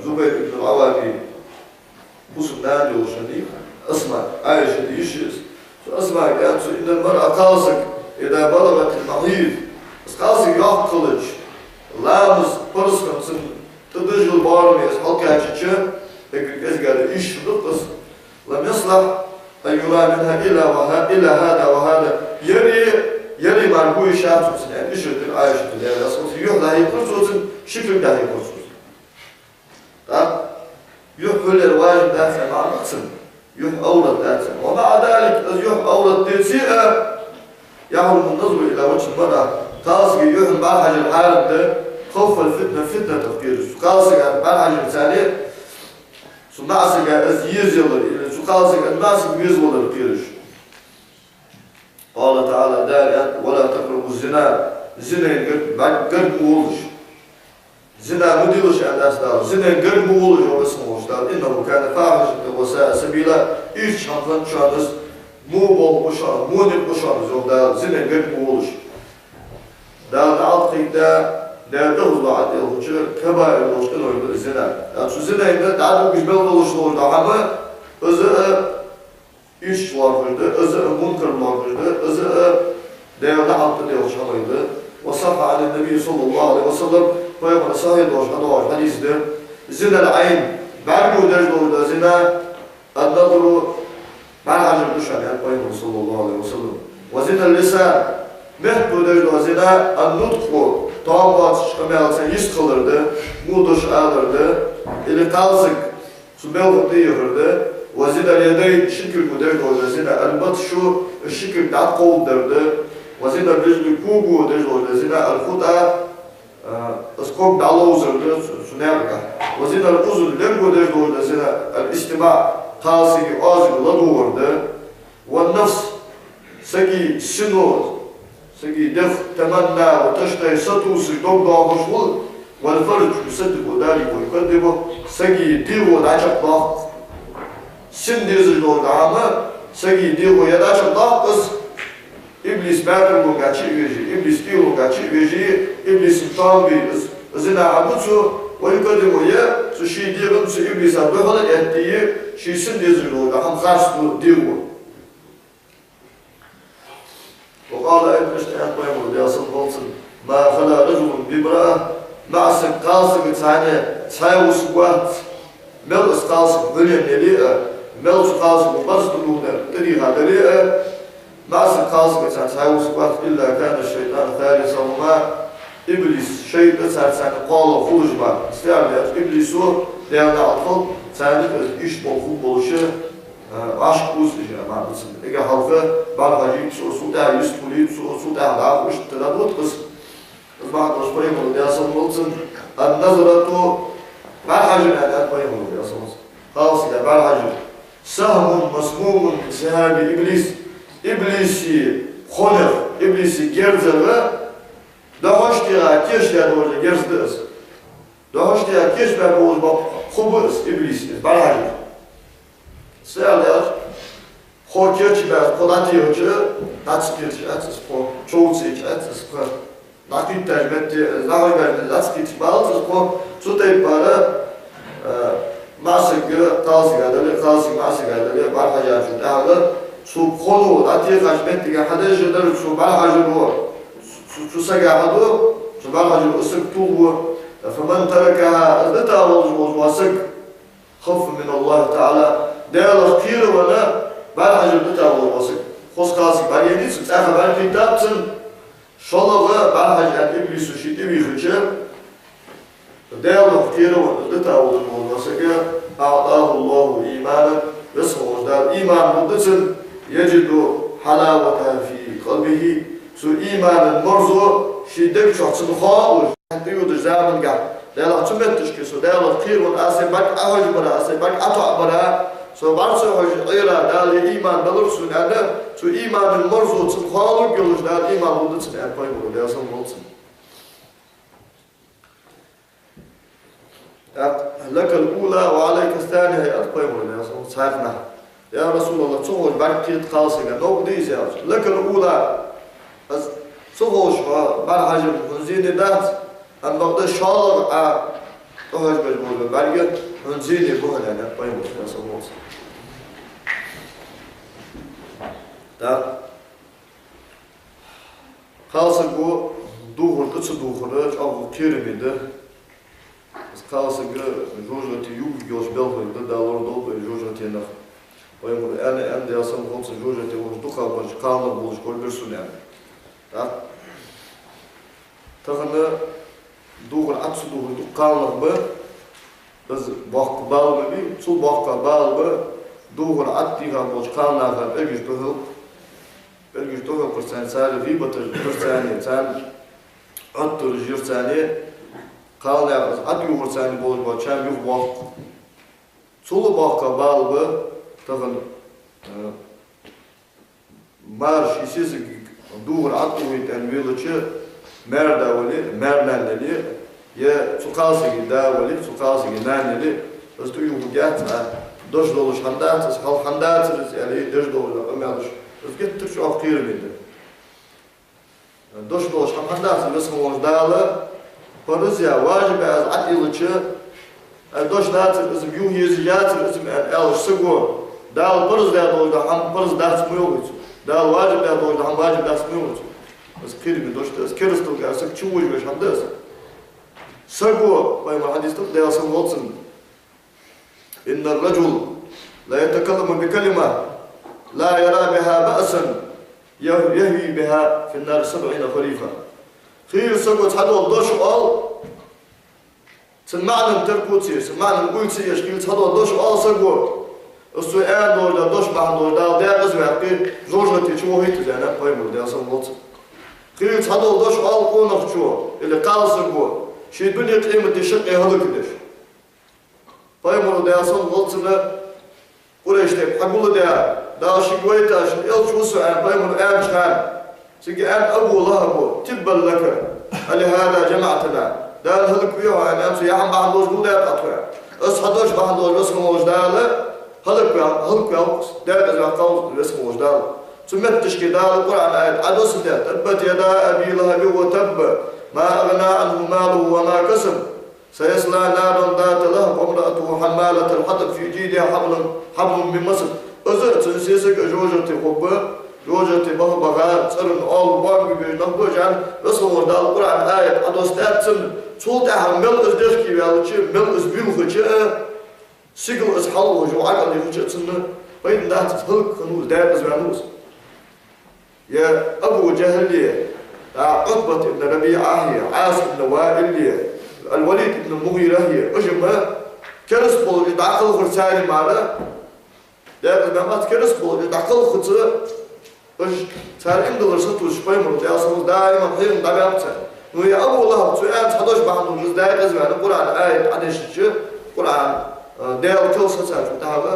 Зубайр ибн ал-Аввами бусалба нана йолаш хиннай Асмаъ, Ӏайшата йиша я из. Цу Асмаъга аьннад цо: إن المرأة, кхалсаг, إذا بلغت المحيض, из кхалсаг йоккха хилча, ламаз парз хинна цунна тӀадожал боараме из хьалкхаьчача, эггара кӀезигагӀа ийша хургда-кх из, لم يصلح أن يرى منها إلا وه-، إلا هذا وهذا. Ер, ер мара гуш яц цунна, аьнна, иштта аьлар Ӏайшата, Даьла раьза хилва цунна, юхь дӀахьекхар цо цунна, ши кулг дӀахьекхар цо цунна. ТӀаккха юхь хьулъяр важиб дац аьнна маӀан ба цун, юхь Ӏоврат дац аьнна. ومع ذلك, из юхь Ӏоврат деце а, يحرم النظر إلى وجه المرأة, кхалсага юхьанна бӀарахьажар хьарам да, خوف الفتنة, фитнатах кхераш. Цу кхалсага бӀарахьажар царна, цу маӀасага из езаялар, или цу кхалсага из маӀасага везавалар кхераш. قال تعالى, Дала аьннад: ولا تقربوا الزنا, зинайна гарга, гарга ма гӀолаш. Зина ма делаш, аьнна дац Дала. Зинайна гарга ма гӀолаш, йоах Веза хинна волча Дала. إنه كان فاحشة وساء سبيلا. Ийрча хӀаман чу из во болх ба шоана, во никъ ба шоана из, йоах Дала, зинайна гарга ма гӀолаш. Дала наӀалт кхийттад, Даьла дегӀаза ваӀад делхача, кабаир долча къинойх да из зина. ТӀаккха цу зинайна дӀадугаш мел долаш дола хӀама, из а ийрча лоархӀаш да, из а мункар лоархӀаш да, из а Даьла наӀалт тӀадехача хӀамаех да. وصح عن النبي صلى الله عليه وسلم, пайхамара сахьихь долаш хьадоагӀаш хьадис да: زنا العين, бӀаргагу деш дола зина, النظر, бӀарахьажар да шоана, аьннад пайхамара, صلى الله عليه وسلم. وزنا اللسان, меттаго деш дола зина, النطق, тоам боацача къамаьлаца йистхилар да, во дош алар да, или кхалсаг цу белха тӀаехар да. وزنا اليدين, ши кулго деш дола зина, البطش, ши кулг дӀакховдадар да. وزنا الرجل, когага деш дола зина, الخطأ, а, из ког дӀаловзар да цу, цу наькъа тӀа. وزنا الأذن, лерго деш дола зина, الاستماع, кхалсага оазга ладувгӀар да. والنفس, сага сино, сага дегӀ, تمنى وتشتهي, сатувсаш, дог доахаш хул. والفرج يصدق ذلك ويكذبه, сага дегӀо дӀачакхдоаккх сина дезаш дола хӀама, сага дегӀо е дӀачакхдоаккх из, иблис баьркулунга чу а веже, иблис тӀехулунга чу а веже, иблисан тоам бе из, зина хьабу цо, ويكذبه, е цу ший дегӀа цу иблиса духьала а этте, ший сина дезаш дола хӀама харц ду дегӀо. وقال أيضا, иштта аьннад пайхамара, Даьла салам хилда цунна: ما خلا رجل بامرأة, маӀасаг кхалсагаца цхьана цхьа а вусаргвац, мел из кхалсаг хьулъенна яле а, мел цу кхалсаго барзкъа духьа тӀадийха дале а, маӀасаг кхалсагаца цхьана цхьа а вусаргвац, إلا كان الشيطان ثالثهما, иблис, шайтӀа царца цхьана кхоалагӀа хулаш ма. Из фу яхар да аьлча, иблисо, Даьла наӀалт хилда цунна, царна из ийша болх хургболаш, а, вӀашкакхувс уж, аьнна маӀан да цун. Эггара хьалха бӀарахьажийта цо, цул тӀехьагӀа йистхулийта цо, цул тӀехьагӀа дӀахо иштта дӀадода-кх из. Из бахьан долаш пайхамара, Даьла салам хилда цунна: النظرة, бӀарахьажар, аьннад пайхамара, Даьла салам хилда цунна, кхалсага бӀарахьажар, سهم مسموم من سهام إبليس, иблиса хонех, иблиса герзех дӀахьош тӀера кийчдаь дола герз да из. ДӀахьош тӀера кийчбаь болаш бола ху ба из, иблис, из бӀарахьажар. Цу аьлча, хо кийчбаь, хо дӀатехача, дӀа ца кийчъяц из хо, чов ца ийцъяц из хо, дӀакхийттача метте, дӀахьош баьча метте дӀа ца кийчъяц из хо. Цу тайпара, а, маӀасаг кхалсага дале, кхалсаг маӀасага дале, бӀарахьажачул тӀехьагӀа цу хоно дӀатехача меттиге хьадеш дар, цу бӀарахьажаро, цу, цу сага хьаду, цу бӀарахьажаро из саг туллу. فمن تركها, из дита волаш вола саг, خوفا من الله تعالى, Даьлах кхеравенна, бӀарахьажар дита вола саг. Хоза кхалсаг бӀаргаяйнай цунна, цӀаьхха бӀаргакхийттаб цунна, шоллагӀа бӀарахьажа аьнна иблисо ше тӀавийхача, Даьлах кхеравенна дита волаш вола саг, أعطاه الله إيمانا, Веза хинна волча Дала иман лургда цунна, يجد حلاوتها في قلبه, цу имана марзо ший дега чу цунна хоалуш, тӀайодача заманга, Даьлах цу метташка со Даьлах кхеравенна, аз сай бӀарг Ӏохьожабара, аз сай бӀарг Ӏотоабара, со бӀарга ца хьожаш Ӏера, Дала иман далар сона аьнна, цу имана марзо цунна хоалургйолаш Дала иман лургда цунна, аьннад пайхамара, Даьла салам хилда цунна. ТӀаккха لك الأولى وعليك الثانية, аьннад пайхамара, Даьла салам хилда цунна, цхьаннахьа. يا رسول الله, ца ховш бӀарг кхета кхалсага, новкъа дий из, аьлча. لك الأولى, из ца ховш хьо бӀарахьажар хьона зене дац, амма бакъда шоллагӀа Ӏа тӀахьожабеш бола бӀарг хьона зене ба хьона, аьннад пайхамара, Даьла салам хилда цунна. ТӀаккха Кхалсаго дувхар тӀа ца дувхар чӀоагӀа кхераме да. Из кхалсаг жожагӀате ювргйолаш белхалургда, Дала лорадолда вай жожагӀатенах. Пайхамара аьнна, аьнна, Даьла салам хилда цунна, жожагӀате волаш дукха бараш кхалнах болаш хургбар сона, аьнна. ТӀаккха тахан дувхар Ӏа ца дувхаш дукха кхалнах ба, из боккха бала ма бий, цул боккха бала ба дувхар Ӏа тӀа дийха болча кхалнаха пӀелгаш духьал, пӀелгаш духьалкхар царна, цар гӀийбаташ дир царна, царна Ӏоттараш йир царна, кхалнаха из Ӏа тӀа ювхар царна болаш бола чам юхабоаккх. Цул боккха бала ба тахан, э, мар ший сесаг дувхар Ӏа тӀа дувхийта аьнна велача, маьр-да вале, маьр-нана яле, е цу кхалсага да вале, цу кхалсага нана яле, из тӀаювхаргьяц, а, дош долаш хӀама дац из, хьал хӀама дацар из, аьле, деш долаш да къамаьлаш. Из геттара чӀоагӀа кхераме да. Дош долаш хӀама хӀана дац, Веза хинна волча Дала параз яь, важиб яь из Ӏа тӀайиллача, э, дош дацар из-м, юха езаш яцар из-м, аьнна, аьлча саго, Дала параз даь долаш да хӀама параз дац ма йоахий цо, Дала важиб даь долаш да хӀама важиб дац ма йоахий цо. Из кхераме дош да, из керастал кӀаьра саг чувожавеш хӀама да из. Саго, пайхамара хьадис да, Даьла салам хилда цунна: «إن الرجل ليتكلم بكلمة لا يرى بها بأسا يهوي بها في النار سبعين خريفا». Хийра саго цхьадола дош оал, цун маӀан терко ца еш, цун маӀан уйла ца еш, хийра цхьадола дош оал саго. Из цо аьнна долаш дола дош бахьан долаш Дала даькъаза ваьккхе, жожагӀате чувохийт из, аьннад пайхамара, Даьла салам хилда цунна. Хийра цхьадола дош оал къонахчо или кхалсаго, ший дунен, къематдийнахьа шаккхе хӀалакдеш. Пайхамара, Даьла салам хилда цунна, Къурайшех хьагулдаь, Дала шийга вайташ, элча ва со аьнна, пайхамара аьннача хана, цига аьннад Абу ЛахӀаба: «تبا لك ألهذا جمعتنا». Дала хӀалакве хьо, аьнна, цу яхьан бахьан долаш гулдаьд Ӏа тхо, аьнна. Из хьа дош бахьан долаш Веза хинна волча Дала хӀалакваьв, хӀалакваьв, даькъаза ваьккхав Веза хинна волча Дала. Цу метташка Дала Къуръан аят Ӏодоссадаьд: «تبت يدا أبي لهب وتب، ما أغنى عنه ماله وما كسب». «سيصلى نارا ذات لهب وامرأته حمالة الحطب في جيدها حبل، حبل من مسد». Из а, цун сесаг а жожагӀате хургба, жожагӀате баха-баха цӀеран оалаш боарам беш нах ба уж, аьнна, Веза хинна волча Дала Къуръан аят Ӏодоссадаьд цунна. Цул тӀехьагӀа мел из дехке ваьлча, мел из вийлхача а, сигала из хьалвоагӀаш вола Ӏа кӀалдихача а цунна пайда дац из, хӀалакхиннав из, даькъаза ваьннав из. Е Абу ДжахӀал е, а, Ӏутбат ибн РабиӀа е, Ӏас ибн ВаӀил е, Ал-Валид ибн МугӀира е, уж-м кераста болаш дӀакхалхар царна мара, даькъаза ваьннавац, кераста болаш дӀакхалхаца, уж цар иман диллар сатувсаш пайхамара, Даьла салам хилда цунна, даим хьехам дӀабаьккхаб цар. Ну, е Абу ЛахӀаб цо аьнна цхьа дош бахьан долаш из даькъаза ваьнна, Къуръан аят Ӏодессача, Къуръан, э, Даьла кхел сецачул тӀехьагӀа,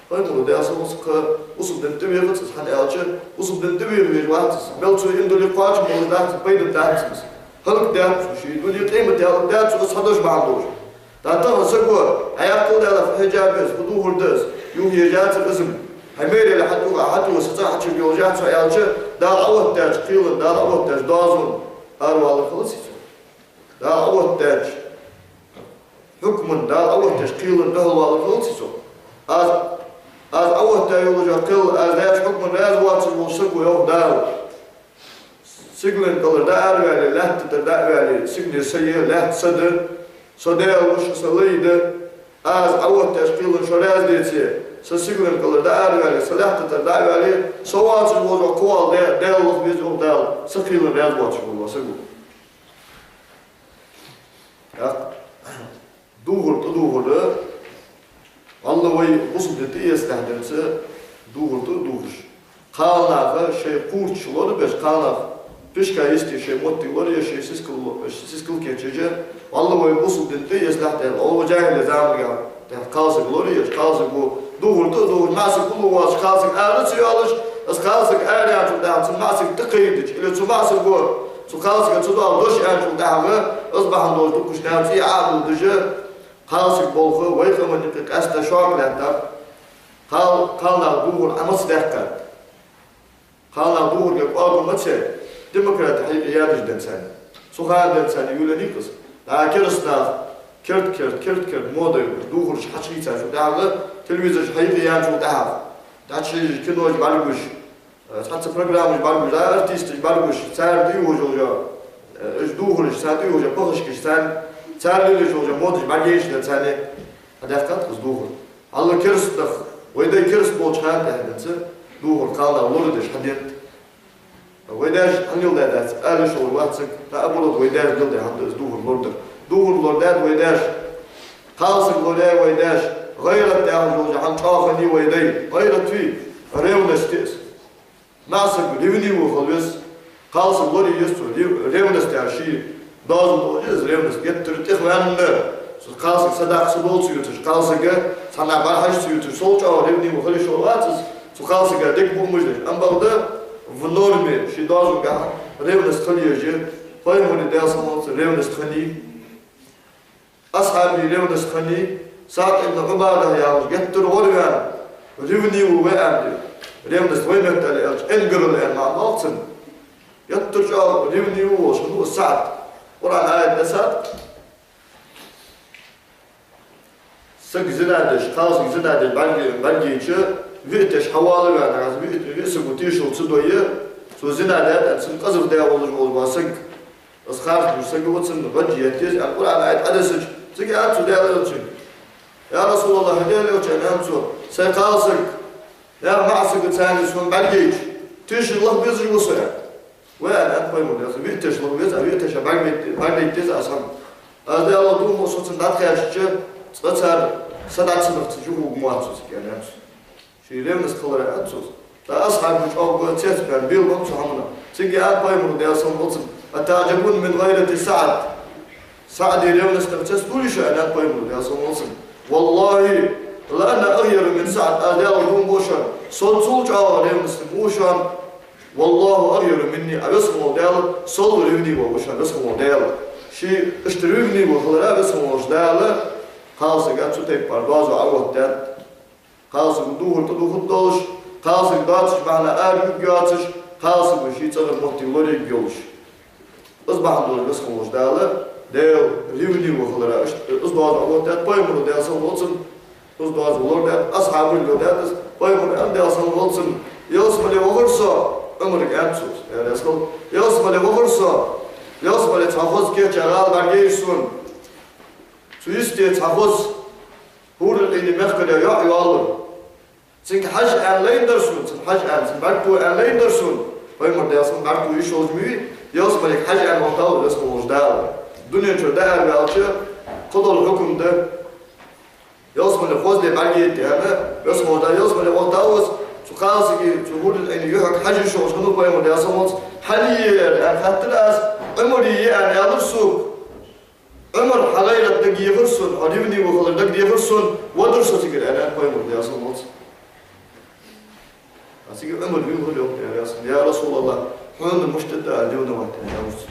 пайхамара, Даьла салам хилда цунна, бусалба дина тӀавехац из, хӀана аьлча, бусалба дина тӀавеха везаш вац из. Мел цо иман дилле кхоачам болаш дац из, пайда бац цунна из. ХӀалакдаьд цо, ший дунен, къемат яларгдаьд цо из цхьа дош бахьан долаш. ТӀаккха тахан саго, хьаяккхал Даьла, хьо хьежаб еза, хьо дувхар да из, юха езаш яцар из-м. Хьай майрал хьатӀавуга, хьатӀавуга, са цӀа хьачуга йолаш яц хьо, аьлча, Дала Ӏооттадаьча кхелан, Дала Ӏооттадаьча доазон аравалар хилац из цо. Дала Ӏооттадаьча хьукман, Дала Ӏооттадаьча кхелан духьалвалар хилац из цо. Аз, аз Ӏооттадаь йолаш йола кхел, аз даьча хьукманна раьза воацаш волча саго, йоах Дала, сигален кӀалара дӀаараваьле, лаьтта тӀара дӀа а ваьле, сигане са я, лаьтта са да, со Даьла ва шо, са лай да, аз Ӏооттадаьча кхеланна шо раьза деце, са сигален кӀалара дӀаараваьле, са лаьтта тӀара дӀа а ваьле, со воацаш волаш вола кхоалагӀа Даьла, Даьла вахавеза, йоах Дала, са кхеланна раьза воацаш волча саго. ТӀаккха дувхар тӀадувхар, валлахӀи, вай бусалба дина тӀаэцалехь денз, дувхар тӀадувхаш, кхалнаха шоай кхуврташ лорабеш, кхалнах пишка йисте шоай моттиг лораеш, шоай сискал, сискал кийчъеш, валлахӀи, вай бусалба дина тӀаэцалехь денз, оаха жахӀилий заманга тӀехьа кхалсаг лораеш, кхалсаго дувхар тӀадувхаш, маӀа саг уллув воацаш, кхалсаг ара ца йоалаш, из кхалсаг араяьнначул тӀехьагӀа цу маӀа сага тӀакхайдача, или цу маӀа саго цу кхалсага цудухьа дош аьнначул тӀехьагӀа, из бахьан долаш дукхача наьха цӀий Ӏододаш, кхалсага болх вай къаман юкъе къаьстта шога лаьттаб. Кхал-, кхалнах дувхар Ӏа маца даьккхад? Кхалнах дувхарга кӀоаргал маца яьй? Демократи хьайкъе яьннача денз царна, цу хана денз царна ювлаьннай-кх из. ДӀа кераста нах керт-керт, керт-керт мода дувхараш хьачухийцачул тӀехьагӀа, телевизораш хьайкъе яьнначул тӀехьагӀа, дӀачухьежаш, кинош бӀаргагуш, Цхьацца программаш бӀаргагуш, да, артисташ бӀаргагуш, цар тӀаювхаш йола, э, уж дувхараш, цар тӀаювхаш йола пахашкаш, цар, цар лелаеш йола модаш бӀаргаяйча, царна хьадаьккхад из дувхар. Алла кераста нах, вай дай кераста болча хана тӀехьа денз дувхар кхалнах лорадеш хьаденад. Вай даьша хӀана леладаьдац, ала йиш йолаш вац саг, наоборот, вай даьша леладаь хӀама да из дувхар лорадар. Дувхар лорадаьд вай даьша. Кхалсаг лораяьй вай даьша. ГӀайрат яхаш йола хӀама чӀоагӀа хиннай вай дай. ГӀайрат вий, ревность я из. МаӀа саг ревнивый хила веза. Кхалсаг лорае еза цо, рев-, ревность яхаш ший доазол долаш я из ревность. Геттара тӀехваьнна, цу кхалсага садаккха са долаш ца ювцаш, кхалсага цхьаннахьа бӀарахьажа ца ювцаш, сел чӀоагӀа ревнивый хила йиш йолаш вац из, цу кхалсага дика букъ муж деш. Амма бакъда в норме ший доазолгахьа ревность хила езаш я, пайхамара, Даьла салам хилда цунна, ревность хиннай. Асхьабий ревность хиннай, СаӀд ибн Ӏубада яхаш геттара гӀорваьнна, ревнивый ва аьнна, ревность вай меттала аьлча, энгара аьнна маӀан ба цун. Геттара чӀоагӀа ревнивый волаш хиннав из СаӀд. Къуръан аят да СаӀд. Саг зина деш, кхалсаг зина деш бӀарг-, бӀаргайча, виъ теш хьавоалаваьнна, аз виъ, виъ саго тешал ца дой, цо зина даьд аьнна, цунна къазаф даь волаш вола саг. Из харц лувш саг ва, цунна гӀаж етта еза, аьнна, Къуръан аят хьадессача, цига аьннад цо Даьла Элчанга: «Я РасулаллахӀ, хӀай Даьла Элча, — аьннад цо, — сай кхалсаг, наьха маӀа сага царна сона бӀаргайча, тешал лаха безаш ва со», — аьнна. «Ва, — аьннад пайхамара, — виъ теш лаха веза, а виъ теша бӀаргадайта, бӀаргадайта деза аз хӀама. Аз Даьлах дув буъ, со цунна дӀатӀакхаьчача, цкъа цар са дӀа ца даха цу чу хургвоацар со цига», — аьннад цо. Ший ревность хилара аьннад цо. ТӀаккха асхьабий чӀоагӀа цецбаьнна, белабеннаб цу хӀаманах. Цига аьннад пайхамара, Даьла салам хилда цунна: «أتعجبون من غيرة سعد؟ СаӀда ревностах цецдолий шо?» — аьннад пайхамара, Даьла салам хилда цунна. «والله لأنا أغير من سعد». Аз Даьлах дув буъ шоана, со цул чӀоагӀа ревностный ва шоана. «والله أغير مني», а Веза хинна вола Даьла сол ревнивый ва шоана, Веза хинна вола Даьла. Ше иштта ревнивый хилара Веза хинна волча Дала кхалсага цу тайпара доазув Ӏооттадаьд. Кхалсаго дувхар тӀадувхаргдолаш, кхалсаг доацача бахьанах ара юргйоацаш, кхалсаго ший цӀагӀара моттиг лораергйолаш. Из бахьан долаш Веза хинна волча Дала, Даьла ревнивый хилара, из доазув Ӏооттадаьд пайхамара, Даьла салам хилда цунна, из доазув лорадаьд, асхьабаша лорадаьд из. Пайхамара аьннад, Даьла салам хилда цунна: «Ялсмале вахар со», — Ӏумарга аьннад цо, Даьла раьза хилва, «ялсмале вахар со, ялсмале цхьа хоза кийча гӀала бӀаргаяйир сона. Цу йисте цхьа хоза хьурул-Ӏийна мехкара йоӀ йоаллар. Цунга хьажа аьнна лайна дар сона, цунна хьажа аьнна, цунна бӀаргтоха аьнна лайна дар сона». Пайхамар, Даьла салам хилда цунна, бӀаргтоха йиш йолаш ма вий, ялсмалега хьажа аьнна вахийтав Веза хинна волча Дала. Дунен чура дӀаараваьлча, кхыдола хьукам да: ялсмале хозле бӀаргайайта аьнна, Веза хинна волча Дала ялсмале вахийтав из, цу кхалсага, цу хьурул-Ӏийна юхьага хьажа йиш йолаш хиннав пайхамар, Даьла салам хилда цунна. «Хьал е ер?» — аьнна хаьттар аз, Ӏумара е аьнна аьлар сога. «Ӏумар, хьа гӀайрат дагадехар сона, хьо ревнивый хилар дагадехар сона, вадар со цигара», — аьннад пайхамара, Даьла салам хилда цунна. А цига Ӏумар вийхар, йоах, Даьла раьза хилва: «Я РасулаллахӀ, хьона мишта да аз ревновать?» — аьнна, аьлар цо.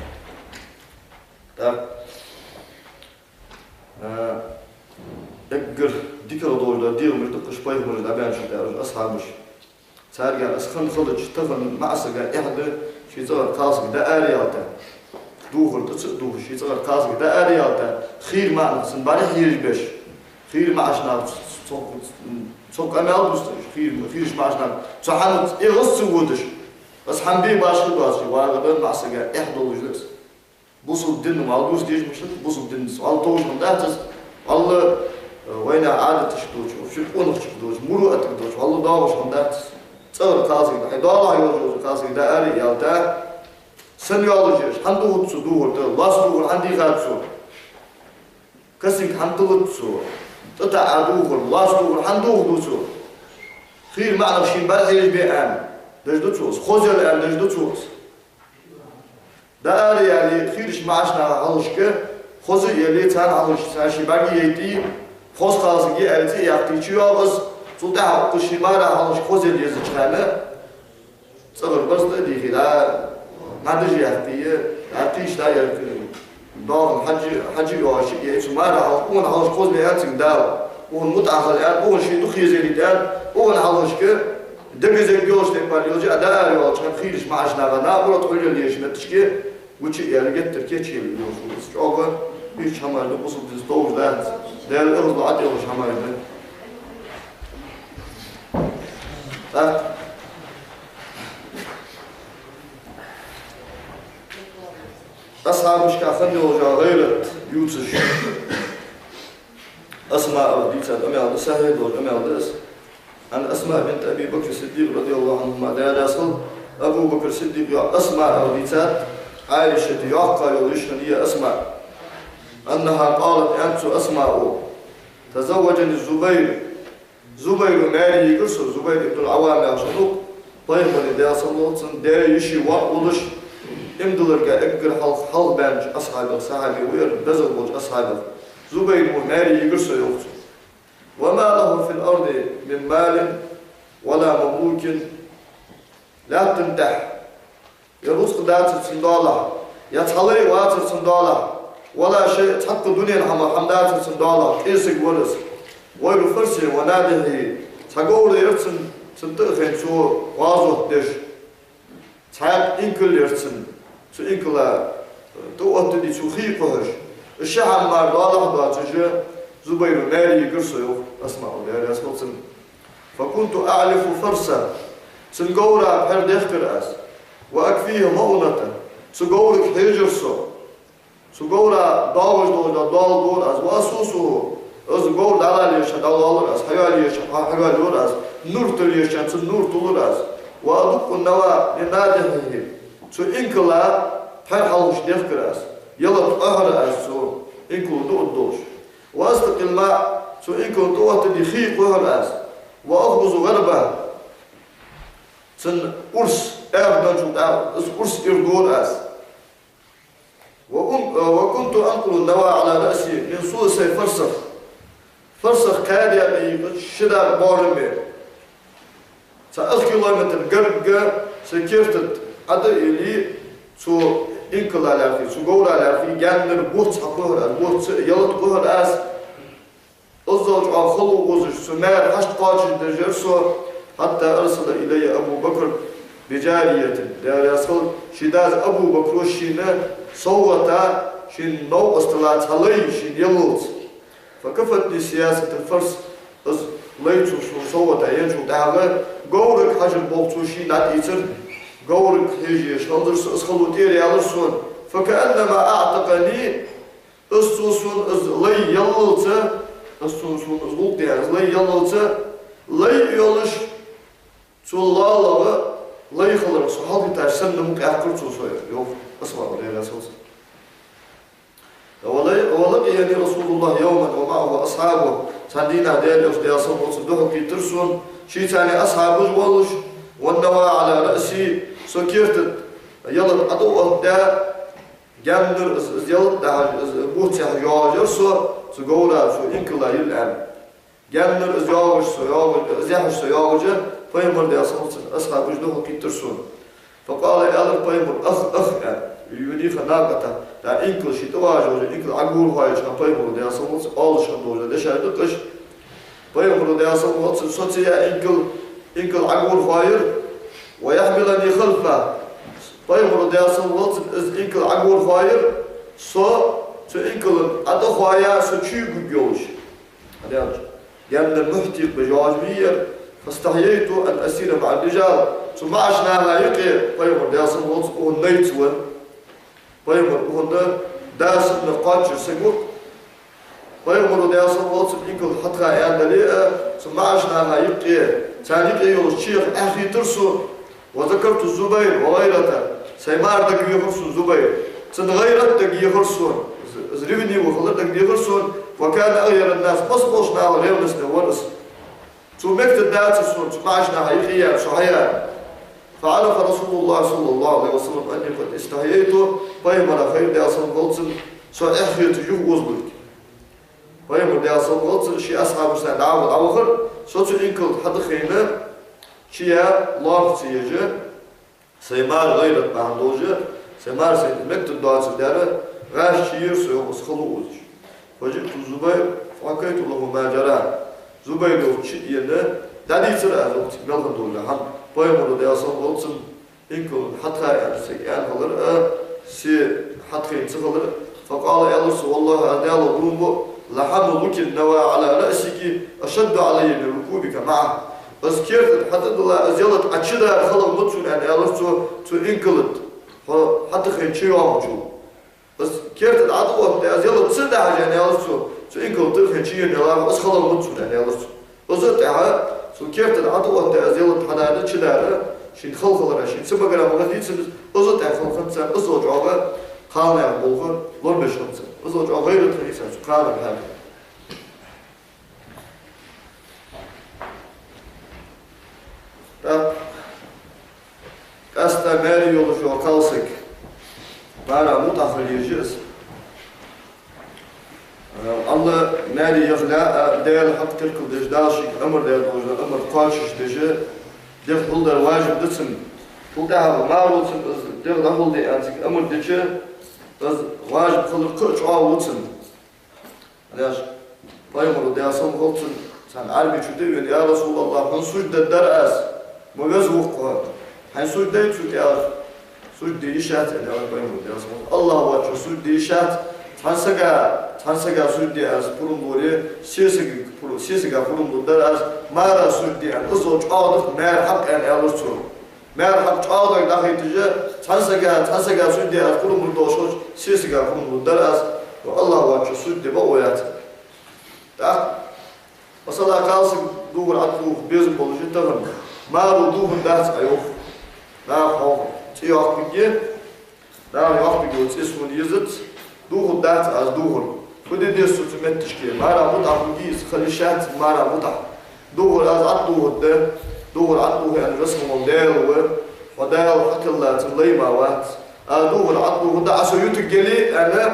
ТӀаккха, а, эггара дикагӀа долаш дола дегӀамаш да-кх уж пайхамараш дӀабаьнначул тӀехьагӀа уж асхьабаш. Царга из хинна хилча, тахан маӀа сага эхь да ший цӀагӀара кхалсаг дӀаараялийта, дувхар тӀа ца а дувхаш, ший цӀагӀара кхалсаг дӀаараялийта, хийра маӀа нах цунна бӀарахьежабеш, хийра маӀача наха цу, цу, цу къамаьл дувцаш, хийра, хийрача маӀача наха цу хӀамаца эгӀаз ца водаш, из хӀама бе башха доацаш вагӀар маӀа сага эхь долаш да из. Бусалба дин вӀалла дувца дезаш мишта да, бусалба динца вӀалла товш хӀама дац из, вӀалла, э, вайнаьха Ӏадаташка долча, вообще къонахчашка долча, муруъатага долча, вӀалла доагӀаш хӀама дац из. ЦӀагӀара кхалсаг, хьай доалахьа йолча кхалсаг дӀаараялийта, сенна йоаллаш я уж, хӀана дувхац цо дувхар тӀа, лоаца дувхар хӀана дийхад цо? Касинг хӀана тиллац цо? ТӀатаӀа дувхар, лоаца дувхар хӀана дувхаду цо? Хийра маӀа нах шийна бӀарахьежабе аьнна деш да цо из, хоза яла аьнна деш да цо из. ДӀаараяле, хийрача маӀача наха хьалхашка хоза а яле, царна хьалхашка царна ше бӀаргаяйте, хоза кхалсаг я аьнна цӀи а яккхийте, чуйоагӀа из, цул тӀехьагӀа укхаза ше мара хьалхашка хоза яла езача хана, цӀагӀара барзкъа а дийхе, дӀа, дӀадажа яккхе, дӀакхийча дӀа а яккхе, доахан хьажа, хьажа а йоагӀаш, е цу мара хьалха, укханна хьалхашка хоза ле аьннад цунга Дала, укханна мутӀахьа хила аьннад, укханна ший дукха еза ялийта аьннад, укханна хьалхашка дегазаргйолаш тайпара йолча, а дӀаараялча хана хийрача маӀача наха, наоборот, хьулъяла езаш метташка, гуча а яьлла, геттара кечъяла йолаш ва из. ЧӀоагӀа ийрча хӀамаш да, бусалба динца товш дац, Даьла эгӀазло ӀотӀаеллаш хӀамаш да. ТӀаккха Асхьабашка хинна йола гӀайрат ювцаш, Асмаъ дийцад, амал да, сахьихь долаш амал да из. عن أسماء بنت أبي بكر الصديق رضي الله عنهما, Даьла раьза хилва, Абу Бакр Сиддикъа йоӀ Асмаъ дийцад, Ӏайшата йоккха йола йиша хиннай Асмаъ. أنها قالت, аьннад цу Асмаъа: تزوجني الزبير. Зубайр маьре йигар со, Зубайр ибн Ӏаввам яхаш хиннав, пайхамара, Даьла салам хилда цунна, даь-йиший воӀ волаш, иман дилларга эггара хьалха, хьалха баьннача асхьабех, сахьаби ва ер, безагӀа болча асхьабех. Зубайра маьре йигар со, йоах цо. وما له في الأرض من مال ولا مملوك. Лаьттан тӀа е рузкъа дацар цун доалахьа, е цхьа лай вацар цун доалахьа, ولا شيء, цхьаккха дунен хӀама, хӀама дацар цун доалахьа, къе саг вар из. غير فرسه وناضحه, цхьа говр яр цун, цун тӀа а хайна цо гӀазот деш. Цхьаькха инкал яр цун, цу инкала тӀаоттаде цо хий кхухьаш. Из ши хӀама мара доалахьа доацаш, Зубайра маьре йигар со, йоах Асмаъа, Даьла раьза хилва цунна. فكنت أعلف فرسه. Цун говра пхьор дехкар аз. وأكفيه مؤنته. Цу говрага хьежар со. Цу говра доагӀаш дола доал дора аз. وأسوسه. Из говр дӀалалаеш дӀалалар аз, хьайоалаеш хьайоалаяр аз, нур тиллаеш цун нур туллар аз. وأدق النوى من ناضحه. Цу инкала пхьор хьалхашка дехкар аз. Ялат кхухьар аз цу инкала тӀаоттадолаш. وأستقي الماء. Цу инкала тӀаоттаде хий кхухьар аз. وأخبز غربه. Цун урс, аьрда бенначул тӀехьагӀа из урс ир дора аз. وكن-، وكنت أنقل النوى على رأسي من ثلثي فرسخ. Фарсах кхаь даькъа йикъача ши даькъа божам бе. Цхьа ах километр гаргга са керта тӀа Ӏо а йилле, цу инкала лаьрхӀа, цу говра лаьрхӀа гаьннара буц хьакхухьар аз, буц, ялат кхухьар аз. Иззал чӀоагӀа хало озаш, цу маьра хьашт кхоачашдеш яр со, حتى أرسل إلي أبو بكر بجارية. Даьла раьза хилва, ший дас Абу Бакра шийна совгӀата, шийна новкъостала цхьа лай шийна еллалца. فكفتني سياسة الفرس. Из лай цо сона совгӀата енначул тӀехьагӀа, говрага хьажар болх цо шийна дӀатӀаийцар, говрага хьежа езаш хиннадир со, из хало тӀера яьлар сона. فكأنما أعتقني. Из цо сона из лай еллалца, из цо сона из гӀулакх даь, из лай еллалца, лай йолаш, цу лоалахьа лай хиларах со хьалхайташ санна мукъаяьккхар цо со, йоах Асмаъа, Даьла раьза хилва цунна. ولقي-، ولقيني رسول الله يوما ومعه أصحابه. Цхьан дийнахьа Даьла Элча, Даьла салам хилда цунна, духьалкхийттар сона, ший цхьанне асхьабаш волаш, والنوى على رأسي, со керта тӀа ялат Ӏо а оттадаь, гаьннара из, из ялат дӀахьажа, из буц яхьаш йоагӀаш яр со, цу говра, цу инкала йилла аьнна. Гаьннара из йоагӀаш со йоагӀа-, из яхьаш со йоагӀаш, пайхамара, Даьла салам хилда цунна, асхьабаш духьалкхийттар сона. فقال, аьлар пайхамара: أخ، أخ, аьнна, ينيخ ناقته, тӀаккха инкал ший тӀаважа, инкал Ӏогорахоаеча хана пайхамара, Даьла салам хилда цунна, оалаш хинна дола дешаш да укхаза. Пайхамара, Даьла салам хилда цунна, со ца яь инкал, инкал Ӏогорахоаяр, ويحملني خلفه. Пайхамара, Даьла салам хилда цунна, из инкал Ӏогорахоаяр, со цу инкала тӀатӀахоаяь, со чуйгургйолаш. Хьадаьлча, гаьннара мухь текхабеш йоагӀаш вий ер. فاستحييت أن أسير مع الرجال. Цу маӀача наха юкъе, пайхамар, Даьла салам хилда цунна, укхун найц ва. Пайхамар укхун да, дас санна кхоачаш саг ва. Пайхамара, Даьла салам хилда цунна, инкал хьатӀахоаяь дале а, цу маӀача наха юкъе, царна юкъе йолаш чехка Ӏохайийтар со. وذكرت الزبير وغيرته. Сай мар дагавехар сона Зубайр. Цун гӀайрат дагавехар сона. Из, из ревнивый хилар дагадехар сона. وكان أغير الناس. Массаболча нахах ревностный вар из. Цо мегаш дацар сона, цу маӀача наха юкъе яр, со хьаяр. فعرف رسول الله صلى الله عليه وسلم أني قد استحييت. Пайхамара хайра, Даьла салам хилда цунна, со эхь хеташ юха озалург. Пайхамар, Даьла салам хилда цунна, ший асхьабашца дӀа-, дӀавахар, со цу инкал хьатӀахайна, чу яь, лоархӀа ца еш, сай мар гӀайрат бахьан долаш, сай мар сайна мегаш доацар дара, гӀаш чуйир со, йоах, из хало озаш. فجئت الزبير فحكيت له ما جرى. Зубайра чу а енна, дӀадийцар аз укхаза мел хинна дола хӀама. Пайхамара, Даьла салам хилда цунна, инкал хьатӀахоаяь саг аьнна хилар а, се хьатӀахайна ца хилар а. فقال, аьлар цо: والله, аз Даьлах дув буъ, لحملك النوى على رأسك أشد علي من ركوبك معه. Аз керта тӀа хьатӀадилла, аз ялат Ӏочудар хала ма да сона, аьнна, аьлар цо, цу инкала тӀа хьо хьатӀахайна чуйоагӀачул. Аз керта тӀа дӀаоттаде, аз ялат ца дехьа, аьнна аьлар цо, цу инкала тӀа хиннача чуйола ялат, аз хала ма дац, аьнна аьлар цо. Из а тӀехьа, цу керта тӀа дӀаоттаде, аз ялат хьадара, чудара, шийна хала хилара, шийна ца багара ма гӀа дийцар, из а тӀехьа хала хиннад царна, из а чӀоагӀа кхалнаьха болх лорабеш хиннад царна. Из а чӀоагӀа гӀайрат хиннай царна цу кхалнарга хьежжа. ТӀаккха къаьстта маьре йолаш йола кхалсаг мара мутӀахь хила еза из. Э, Аллахӏ маьре яхале а, Даьла хьакъ теркалдеш, Дала шийга амар даь долаш дола амар кхоачашдеш, дегӀ хьулдар важиб да цунна. Цул тӀехьагӀа маро цунна из дегӀ дӀахьулде аьнна цига амар дича, из важиб хилар кхы а чӀоагӀа ва цунна. Хьанаш, пайхамара, Даьла салам хилда цунна, цхьан Ӏарбий чу тӀавена: «Я Расулаллахӏ, хьона сужда дергда аз, ма веза ва-кх хьо. Хьайна сужда дайна цу тӀа?» «Сужда де йиш яц, — аьннад пайхамара, Даьла салам хилда цунна. — Аллахӏа воацачоа сужда де йиш яц. Цхьан сага, цхьан сага сужда де аз пурам лоре, сесагага пур-, сесагага пурам лургдар аз, мара сужда де аьнна, из а чӀоагӀа да-кх маьра хьакъ», — аьнна аьлар цо. Маьра хьакъ чӀоагӀа дӀахайташ, цхьан сага, цхьан сага сужда де аз пурам лургдолаш хилча, сесагага пурам лургдар аз, ва Аллахӏа воацачоа сужда де бокъо яц. ТӀаккха, масала, кхалсаг духар ӀотӀадувха безам болаш я тахан. Маро дувхаргдац Ӏа, йоах. Наха хьох цӀи йоаккхаргья, наха йоаккхаргья цӀи, сона езац, дувхаргдац аз духар. Фу де деза цо цу метташка? Мара мутӀахь хургья из, хила йиш яц мара мутӀахь. Духар аз ӀотӀадувхаргда, духар ӀотӀадувхе аьнна Веза хинна вола Даьла ва, хьо Даьла хьакхелла цун лай ма вац. Аз духар ӀотӀадувхаргда, Ӏа со ютаргья аьнна,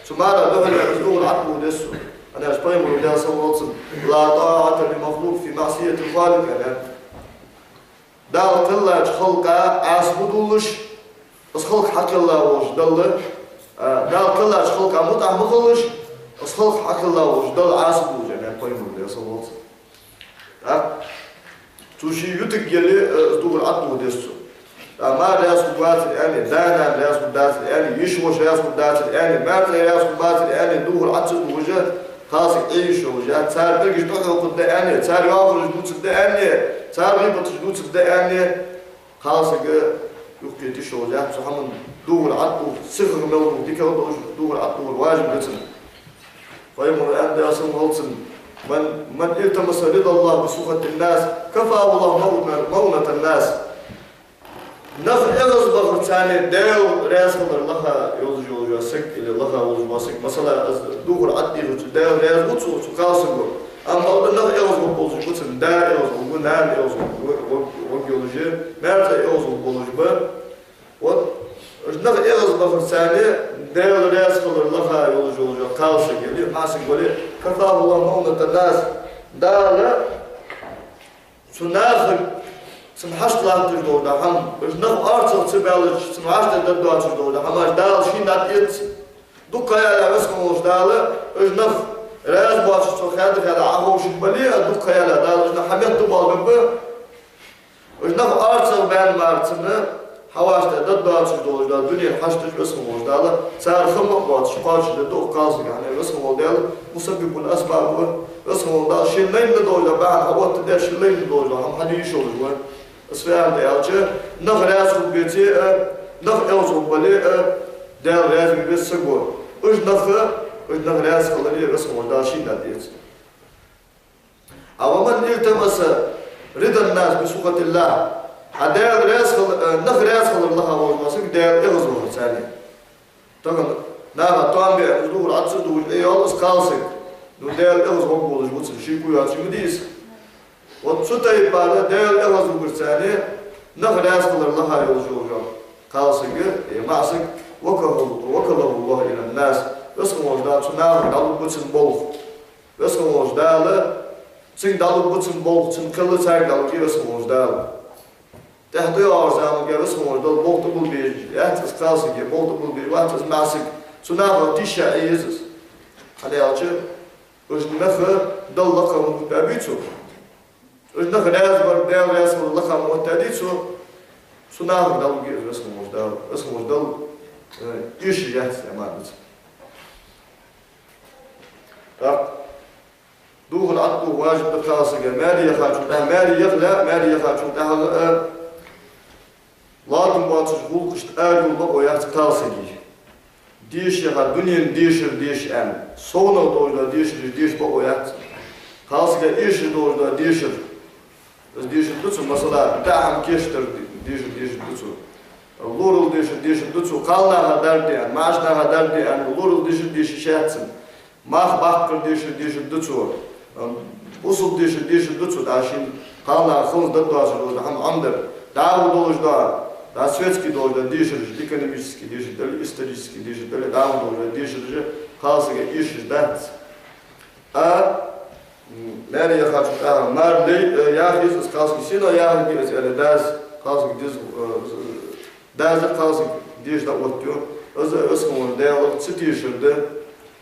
цу мара духьал из духар ӀотӀадувха деза цо. Хьанаш, пайхамара, Даьла салам хилда цунна: «لا طاعة لمخلوق في معصية الخالق», — аьннад. Дала кхеллача халкъа Ӏаса ма дувлаш, из халкъ хьакхелла волаш Далла, а, Дала кхеллача халкъа мутӀахь ма хилалаш, из халкъ хьакхелла волаш Далла Ӏаса ма дувлаш, аьннад пайхамара, Даьла салам хилда цунна. ТӀаккха цо ше ютаргья, э, из духар ӀотӀадувха деза цо. ТӀаккха мар раьза хургвацар аьнна, да-нана раьза хургдацар аьнна, йиша-воша раьза хургдацар аьнна, маьркӀай раьза хургбацар аьнна, духар ӀотӀа ца дувхаш, кхалсаг Ӏе йиш йолаш яц, цар бӀаргаш тӀахьокхаргда аьнна, цар йоахараш дувцаргда аьнна, цар гӀийбаташ дувцаргда аьнна, кхалсаг юхакхета йиш йолаш яц цу хӀаман. Духар ӀотӀадувха, сихагӀа мел дувха, дикагӀа долаш духар ӀотӀадувхар важиб да цунна. Пайхамара аьннад, Даьла салам хилда цунна: «من، من التمس رضا الله بسخط الناس كفاه الله مؤونة، مؤونة الناس». Нах эгӀазбахарца Даьла раьза хилар лаха йолаш йола саг, или лаха волаш вола саг, масала, из духар ӀотӀадийхача Даьла раьза ва цо, цу кхалсаго. Амма бакъда нах эгӀазгӀоргболаш ба цунна, да эгӀазгӀоргва, нана эгӀазгӀоргва, гӀорг-, гӀоргйолаш, маьркӀа эгӀазгӀоргболаш ба. Вот, уж нах эгӀазбахарца Даьла раьза хилар лаха йолаш йола кхалсаг или маӀсаг вале, كفاه الله مؤونة الناس. Дала цу нахага цунна хьашт латташ дола хӀама, уж нах орцагӀа ца баьлча, цунна вӀаштӀехьдаргдоацаш дола хӀамаш Дала шийна тӀаэц. Дукха ха яьлча, Веза хинна волча Дала уж нах раьза боацаш цо хаьдда-хаьдда Ӏоховшаргбале а, дукха ха яьлча Дала уж нах хьаметтабоалабергба. Уж нах орцагӀа баьнна мара цунна хьавӀаштӀехьдаргдоацаш долаш дола дунен хьашташ Веза хинна волча Дала цар хӀама а боацаш кхоачашдергда укх кхалсага. ХӀана аьлча Веза хинна вола Даьла مسبب الأسباب ва. Веза хинна вола Дала шийна лайна долаш дола бахьан хьаоттадеш, шийна лайна долаш дола хӀама хьаде йиш йолаш ва. Из фу яхад аьлча, нах раьза хургбеце а, нах эгӀазгӀоргбале а, Даьла раьза ве веза саг ва. Уж нах, уж нах раьза хиларе Веза хинна волча Дала шийна тӀаэц. А ومن التمس رضا الناس بسخط الله. А Даьла раьза хила-, э, нах раьза хилар лаха волаш вола саг Даьла эгӀазбахарца. Тахан наха тоам бе, из духар ӀотӀа ца дувхаш Ӏе йоалл из кхалсаг. Ну, Даьла эгӀазгӀоргволаш ва цунна, ший куй йоацаш ма дий из. Вот цу тайпара Даьла эгӀазвугарца нах раьза хилар лаха йолаш йола кхалсаг, э, маӀсаг, وكله، وكله الله إلى الناس. Веза хинна волча Дала цу нахага дӀалургба цун болх. Веза хинна волча Дала цунга дӀалургба цун болх, цун кхелла царга дӀалургья Веза хинна волча Дала. ТӀехьа тӀайоагӀача заманга Веза хинна волча Дала болх тӀабилла безаш яц из кхалсаг, е болх тӀабилла безаш вац из маӀсаг. Цу нахах тийша Ӏе еза из. ХӀана аьлча, уж нах Далла лакха ма оттабий цо. Уж нах раьза бар, Даьла раьза хилар лакха ма оттадий цо. Цу нахага дӀалургья из Веза хинна волча Дала. Веза хинна волча Дала, э, эшаш яц, аман дац. Так. Духар ӀотӀадувха важиб да кхалсага. Маьре яхачул тӀехьагӀа, маьре яхале, маьре яхачул тӀехьагӀа, э, лоархӀам боацача гӀулакхашта арайовла бокъо яц кхалсага. Дешаш яха дунен дешар деша аьнна, совнагӀа долаш дола дешараш деша бокъо яц. Кхалсага эшаш долаш дола дешар. Из дешар да цо, масала, даа хӀама кийчдар дешар дешаш да цо. Лорал дешар дешаш да цо, кхалнаха дарба де аьнна, маӀача наха дарба де аьнна, лорал дешар деша йиш яц цун. Мах баккхар дешар дешаш да цо. Бусалба дешар дешаш да цо, дӀа шийна кхалнаха хиланза дагадоацаш дола хӀама Ӏомадар. ДӀахо долаш дола, дӀа светски долаш дола дешараш, экономически дешар дале, исторически дешар дале, дӀахо долаш дола дешараш кхалсага эшаш дац. А, м, маьре яхачул тӀехьагӀа мар лай, э, яха еза из кхалсага, сенах яхаргья из аьле, дас кхалсага деза, э, дас кхалсага деша дӀаоттаю. Из Веза хинна волча Даьлага ца тешар да.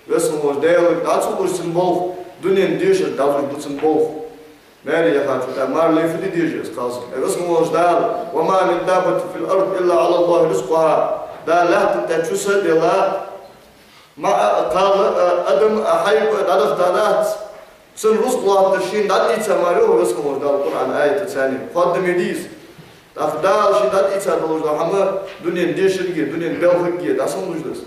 Веза хинна волча Даьлага дӀа ца луш цун болх, дунен дешар дӀалуш да цун болх. Маьре яхачул тӀехьагӀа мар лай фу де деза из кхалсага? Веза хинна волча Дала: «وما من دابة في الأرض إلا على الله رزقها». Дала лаьттан тӀа чу са а делла, ма-, а, кхалла а, адам а, хьайба а дӀадахийта дац, цун рузкъа лоаттар шийна дӀатӀаийца мара, йоах Веза хинна волча Дала Къуръана аятаца. Хоадаме деза. ТӀаккха Дала шийна дӀатӀаийца долаш дола хӀама дунен дешарга, дунен балхага дӀасалуш да из.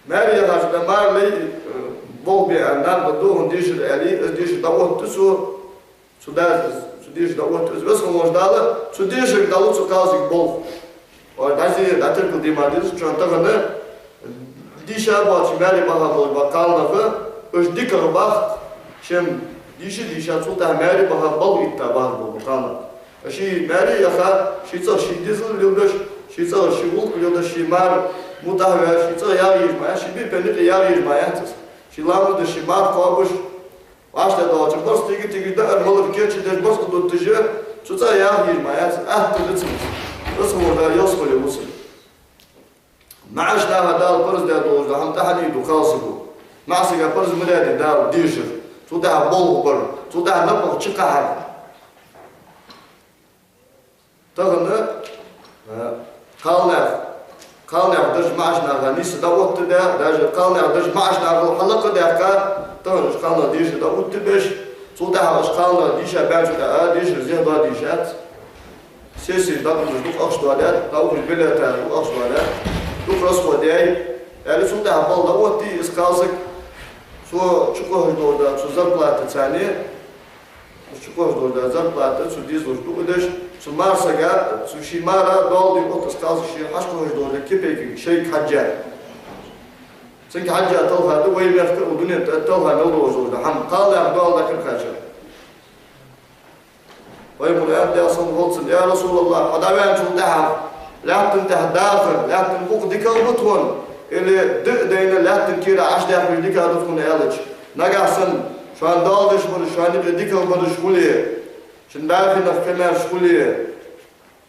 Маьре яхача тӀа мар лай, э, болх бе аьнна, нах ба духьал дешар аьле, из дешар дӀаоттаю цо, цу дас, цу дешар дӀаоттаю из. Веза хинна волча Дала цу дешарга дӀалу цу кхалсага болх. Ой, дӀазе, дӀатеркал де ма деза, шоана тахан дийша боацаш маьре баха болаш ба кхалнах, уж дикагӀа бах, шоаш дийша, дийша, цул тӀехьагӀа маьре баха балха итта бахаш бола кхалнах. Ший маьре яха, ший цӀагӀа ший дезал леладеш, ший цӀагӀа ший гӀулакх леладеш, ший мар мутӀахьа ваь, ший цӀагӀа яха езаш ма яц, ший бепен никъ яха езаш ма яц из. Ший ламаз деш, ший марха кхоабаш, вӀаштӀехьадоалача барзкъа тига-тига даар-малар кийчдеш, барзкъа дуташ, цу цӀагӀа яха езаш ма яц из, атта да цун из. Веза хинна волча Дала ялсмале ву цун. МаӀача наха Дала парз даь долаш дола хӀама тӀехьенна да кхалсаго. МаӀа сага парз ма даьдий Дала дешар, цул тӀехьагӀа болх бар, цул тӀехьагӀа напагӀа чукхахьар. Тахан, э, кхалнаьха, кхалнаьха дарж маӀача наха нийсса дӀаоттадаь, даже кхалнаьха дарж маӀача нахал хьалакхдаьккха, тахан уж кхалнах дешар дӀаоттабеш, цул тӀехьагӀа уж кхалнах дийша баьнначул тӀехьагӀа дешар зехьа доа дезаш дац. Сессеш дӀадувлаш дукха ахча доалаьд, дӀаухаш билеташ дукха ахча доалаьд, дукха расход яьй. Аьле, цул тӀехьагӀа балха дӀаоттаю из кхалсаг, цо чукхоачаш дола цу зарплатаца, цо чукхоачаш дола зарплата, цо дезалуш дукха деш, цу мар сага, цу ший мара доал де отт из кхалсаг шийна хьачукхоачаш дола кепейка, шайга хьежжа. Цунга хьежжа талха да вай мехка, укх дунен тӀа талха мел долаш дола хӀама, кхалнаьха доал дӀакхайкача. Пайхамара аьннад, Даьла салам хилда цунна: «Я РасулаллахӀ, хьо дӀаваьнначул тӀехьагӀа лаьттан тӀа дахар, лаьттан букъ дикагӀа ба тхона, или диъ дайна лаьттан кера Ӏочудаьхкар дикагӀа да тхона?» — аьлча, нагахьа санна шоана доал деш бараш, шоана юкъе дикагӀа бараш хуле, шун бӀаьхий нах кхаьмараш хуле,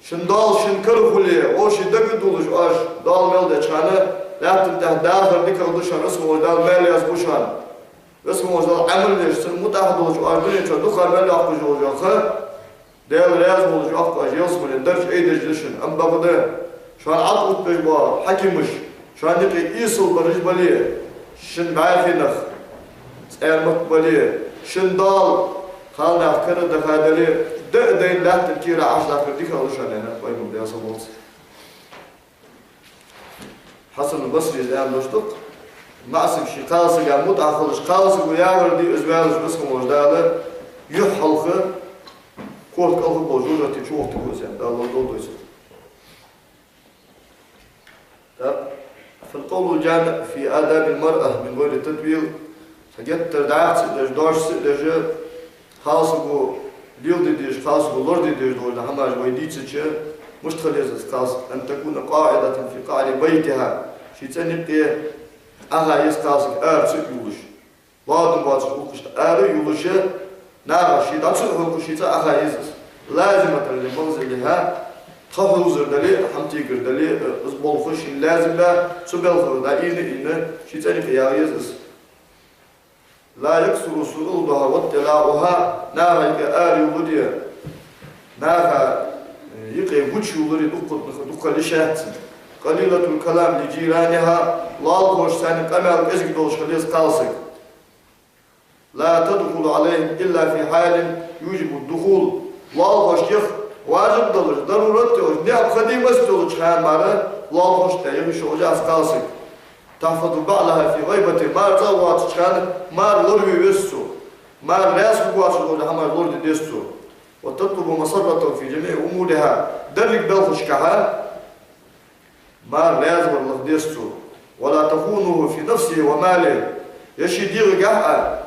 шун доал шун кара хуле, оаш ший дага а дуллаш, оаш доал мел деча хана, лаьттан тӀа дахар дикагӀа да шоана, Веза хинна волча Дала маьл язбу шоана. Веза хинна волча Далла Ӏамал деш, цунна мутӀахьа долаш, оаш дунен чу дукха мел йоаккхаш йолаш йола ха, Даьла раьза волаш йоаккх оаш, ялсмален дарж айдеш да шун. Амма бакъда, шоана Ӏоотта беш бола хьакимаш, шоана юкъе эсала бараш бале, шун бӀаьхий нах цӀермат бале, шун доал кхалнаьха кара даха дале, диъ дайна лаьттан кера Ӏочудаьхкар дикагӀа да шоана, аьннад Пайхамара, Даьла салам хилда цунна. Хьасан Басрис аьнна дош да-кх: маӀа саг ший кхалсага мутӀахьа хилча, кхалсаго явар де из ваьлча, Веза хинна волча Дала юхь хьалха корта кӀалха бола жожагӀате чу вахийтаргва из, аьнна, Дала лорадолда вай цох. ТӀаккха: «فالقول الجامع في آداب المرأة من غير تطويل». Цхьа геттара дӀахо ца деш, дош ца деш, кхалсаго леладе дезаш, кхалсаго лораде дезаш дола хӀамаш вай дийцача, мишта хила еза из кхалсаг: «أن تكون قاعدة في قعر بيتها». Ший цӀен юкъе Ӏоха еза кхалсаг ара ца а йолаш. Лоадам боацаш гӀулакхашта ара а йолаш, наха ше дӀа ца а хьокхаш, ший цӀагӀа Ӏоха еза из. «لازمة لمنزلها». Тха хьувзар дале а, хӀама тегар дале а, из болх шийна лазим ба, цу балхах дӀаийна а ийна, ший цӀен юкъе яха еза из. «لا يكثر صعودها واطلاعها». Наха юкъе ара йолари, наха юкъе гучайолари дукха, дукха хила йиш яц цун. «قليلة الكلام لجيرانها». Лоалахошца цхьана къамаьл кӀезига долаш хила еза кхалсаг. «لا تدخل عليهم إلا في حال يوجب الدخول». Лоалахошка яха важиб долаш, дарурат долаш, необходимость долча хана мара лоалахошта тӀа яха йиш йолаш яц кхалсаг. تحفظ بعلها في غيبته, мар цӀа воацача хана мар лораве веза цо. Мар раьза хургвоацаш дола хӀамаш лораде деза цо. وتطلب مسرته في جميع أمورها, деррига белхашкахьа мар раьза вар лаха деза цо. ولا تخونه في نفسه وماله, е ший дегӀагахьа,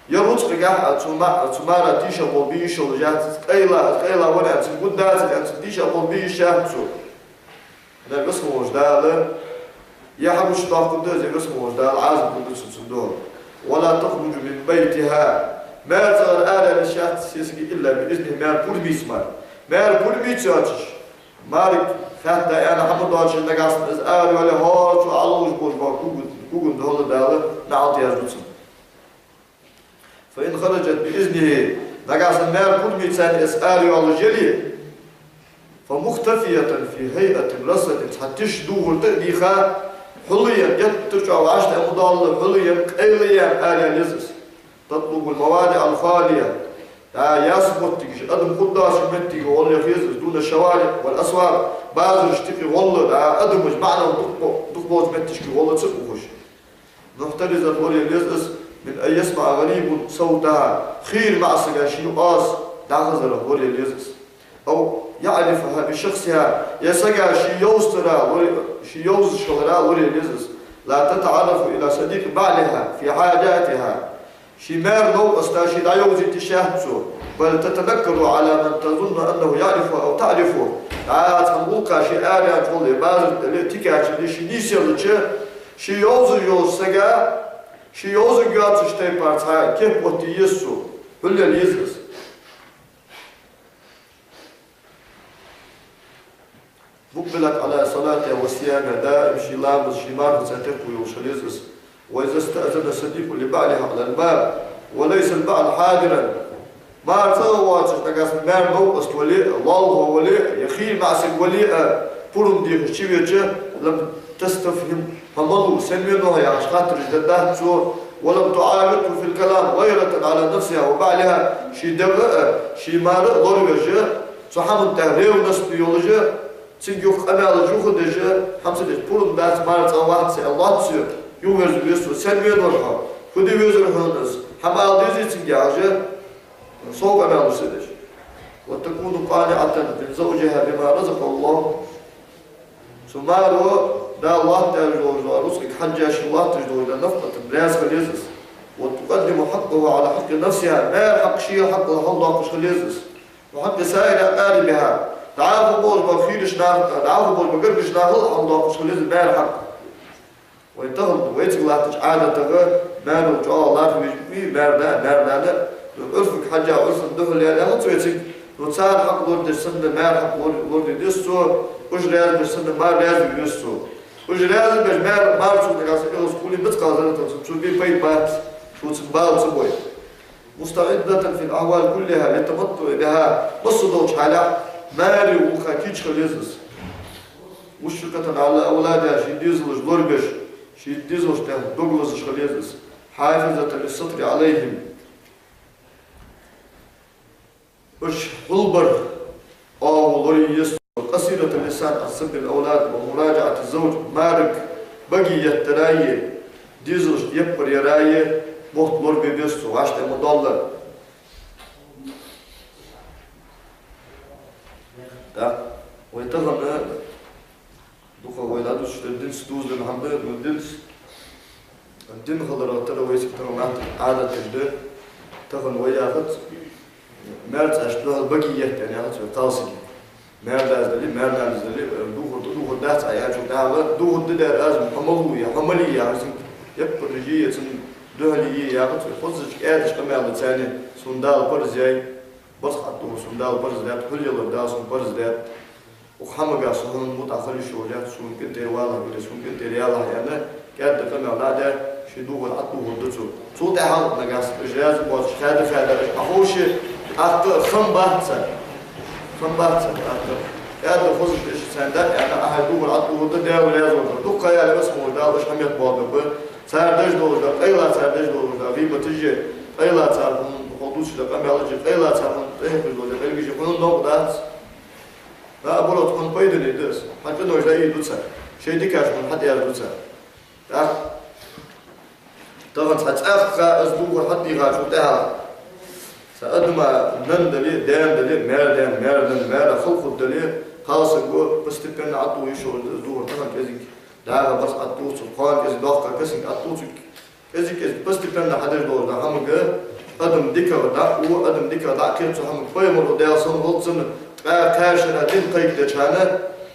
е рузкъагахьа цу ма-, цу мара тийшаболх бе йиш йолаш яц. Къайла, къайла вар аьнна цунна гургдацар аьнна, цунна тийшаболх бе йиш яц цо. Веза волча Дала е хьагучадоаккхаргда из, Веза волча Дала Ӏазап дергда цунна цун духьа. ولا تخرج من بيتها, мар цӀагӀара араяла йиш яц сесаге إلا بإذنه, мар пурамца мара. Мар пурамца йоацаш, марага хаьтта аьнна хӀама доацаш, нагахьа санна из арайоале, хӀара цо Ӏолувш болаш бола кога, кога духьала Дала наӀалт язду цунна. فإن خرجت بإذنه, нагахьа санна мар пурамца из арайоалаш яле, فمختفية في هيئة رصة, цхьа тиша дувгӀар тӀа а дийха, хьулъяь, геттара чӀоагӀа вӀаштӀехьа ма доалла, хьулъяь, къайлаяь араяла еза из. تطلب المواضع الخالية, дӀа ясса моттигаш, адам хургдоацача моттиге гӀолла яха еза из, دون الشوارع والأسواق, базарашта юкъе гӀолла, дӀа адамаш маӀанал дукха бо-, дукха болча моттигашка гӀолла ца ухаш. محترزة, лораде еза из, من أن يسمع غريب صوتها, хийра маӀа сага ший оаз дӀахазарах лораде еза из. أو يعرفها بشخصها, е сага ший йовзара лора-, ший йовзаш хилара лораде еза из. لا تتعرف إلى صديق بعلها في حاجاتها. Ший мар новкъоста ше дӀайовзийта йиш яц цо. بل تتنكر على من تظن أنه يعرفها أو تعرفه. ДӀа цхьан гӀулакха ше араяьннача гӀолла, базар тӀа ле, тикача ле, ше нийсъелча, ше йовзаш йолча сага, ше йовзаргйоацача тайпара цхьа кеп оттае еза цо. Хьулъяла еза из. مقبلة على صلاتها وصيامها, даим ший ламаз, ший марха цӀа текхо йолаш хила еза из. وإذا استأذن الصديق لبعلها على الباب وليس البعل حاضرا. Мар цӀагӀа воацаш, нагахьа санна мар новкъост вале а, лоалахо вале а, е хийра маӀа саг вале а, пурам дехаш чувеча, لم تستفهم, хьо малув, сенна венав хьо яхаш хаттараш дергдац цо. ولم تعارضه في الكلام غيرة على نفسها وبعلها, ший дегӀ а, ший мар а лоравеш, цу хӀаман тӀа ревность йолаш, цунга юха къамаьлаш юхадеш, хӀама ца деш, пурам дац, мар цӀагӀа вац аьнна лоацца, юхаверзаргвоацаш, сенна венав хьо, фу де везар хьона из, хӀама ала дезий цунга яхаш, сов къамаьлаш ца деш. وتكون قانعة من زوجها بما رزقه الله. Цу маро Дала лоаттадаь долаш дола рузкъага хьежжа, шийна лоаттадеш долаш дола нафакъата раьза хила еза из. وتقدم حقه على حق نفسها, мара хьакъ ший хьакъал хьалдоаккхаш хила еза из. وحق سائر أقاربها, дӀахо болаш бола хийрача наха, дӀахо болаш бола гаргарча нахал хьалдоаккхаш хила еза мара хьакъ. Вай тахан, вайцига латтача Ӏадатага, маьрал чӀоагӀа лархӀа везаш ва, маьр-да, маьр-нана, ну, Ӏурфага хьежжа, Ӏурфан духьала яьлча яхац вайцига, ну, цар хьакъ лорадеш санна, маьр хьакъ лор-, лораде деза цо, уж раьза беш санна, мар раьза ве веза цо. Уж раьза беш, маьр, мар цунга нагахьа санна эгӀаз хуле, мискъал зарратал цунна, цо бе пайда бац, цо цунна бала ца бой. مستعدة في الأحوال كلها للتمتع بها, масса долча хьалах маре вуха кийча хила еза из. مشفقة على أولادها, ший дезалаш лорабеш, ший дезалашта дог лазаш хила еза из. حافظة للستر عليهم, уж хьулбара оагӀув лорае еза. قصيرة اللسان عن سب الأولاد ومراجعة الزوج, марага баге еттараи, дезалашта яппар яраи мотт лорабе беза цо, вӀаштӀехьа ма доалла. ТӀаккха вай тахан дукха вай дӀадувцаш дар динца дувзаденна хӀама да, ну, динца, дин хиларах тара вайцига тахан латташ Ӏадаташ да, тахан вай яхац, маьр цӀагӀа духьала баге етта аьнна яхац вай кхалсага. Маьр-дас дале, маьр-нанас дале, дувхар да, дувхар дац Ӏа аьлча, дӀахо дувхар да дера аз, хьо малув е, хьо малий яхаш, цунга яппараш е, цунна духьала е яхац вай. Хозача кӀаьдача къамаьлаца царна, сона Дала парз яьй, барзкъа тӀадувхар сона Дала парз даьд, хьулъялар Дала сона парз даьд. Укх хӀамага со хьона мутӀахьа хила йиш йолаш яц, сона къинтӀера валахь, или сона къинтӀера ялахь аьнна, кӀаьда къамаьл дӀа а даь, ший дувхар ӀотӀадувхаргда цо. Цул тӀехьагӀа нагахьа санна уж раьза боацаш, хаьда-хаьда уж Ӏоховше, тӀаккха хам бац царна. Хам бац царна тӀаккха. КӀаьда хозаш уж царна дӀа а аьнна, Ӏа хьай дувхар ӀотӀадувхаргда, Даьла раьза вар. Дукха ха яле, Веза волча Дала уж хьаметта боалабергба. Цар деш долаш дола къайла, цар деш долаш дола гӀийбаташ а, къайла цар хьона хьо дувцаш дола къамаьлаш а, къайла цар хьона тӀехьа хьувзаш дола къилгаш а хьона новкъа дац. Наоборот, хьона пайдане да из. хьакъ дожда и ду цар. Шоай дикаш хьона хьатӀаяр ду цар. ТӀаккха тахан цхьа цӀаьхха из дувхар хьатӀадийхачул тӀехьагӀа, цхьа адама нана дале, даьна дале, маьра даьна, маьра нана, маьра халкъа дале, кхалсаго постепенно ӀотӀадувхаш йолаш да из дувхар тахан кӀезига. ДӀахо барзкъа ӀотӀадувц цо, кхоана кӀезига доккха касинг ӀотӀадувц цо. КӀезиг-кӀезига постепенно хьадеш долаш да хӀамага, адам дикагӀа дӀа а у, адам дикагӀа дӀа а кхет цу хӀамага. Пайхамара, Даьла салам хилда цунна, ткъаь кхаь шера дин кхайкадеча хана,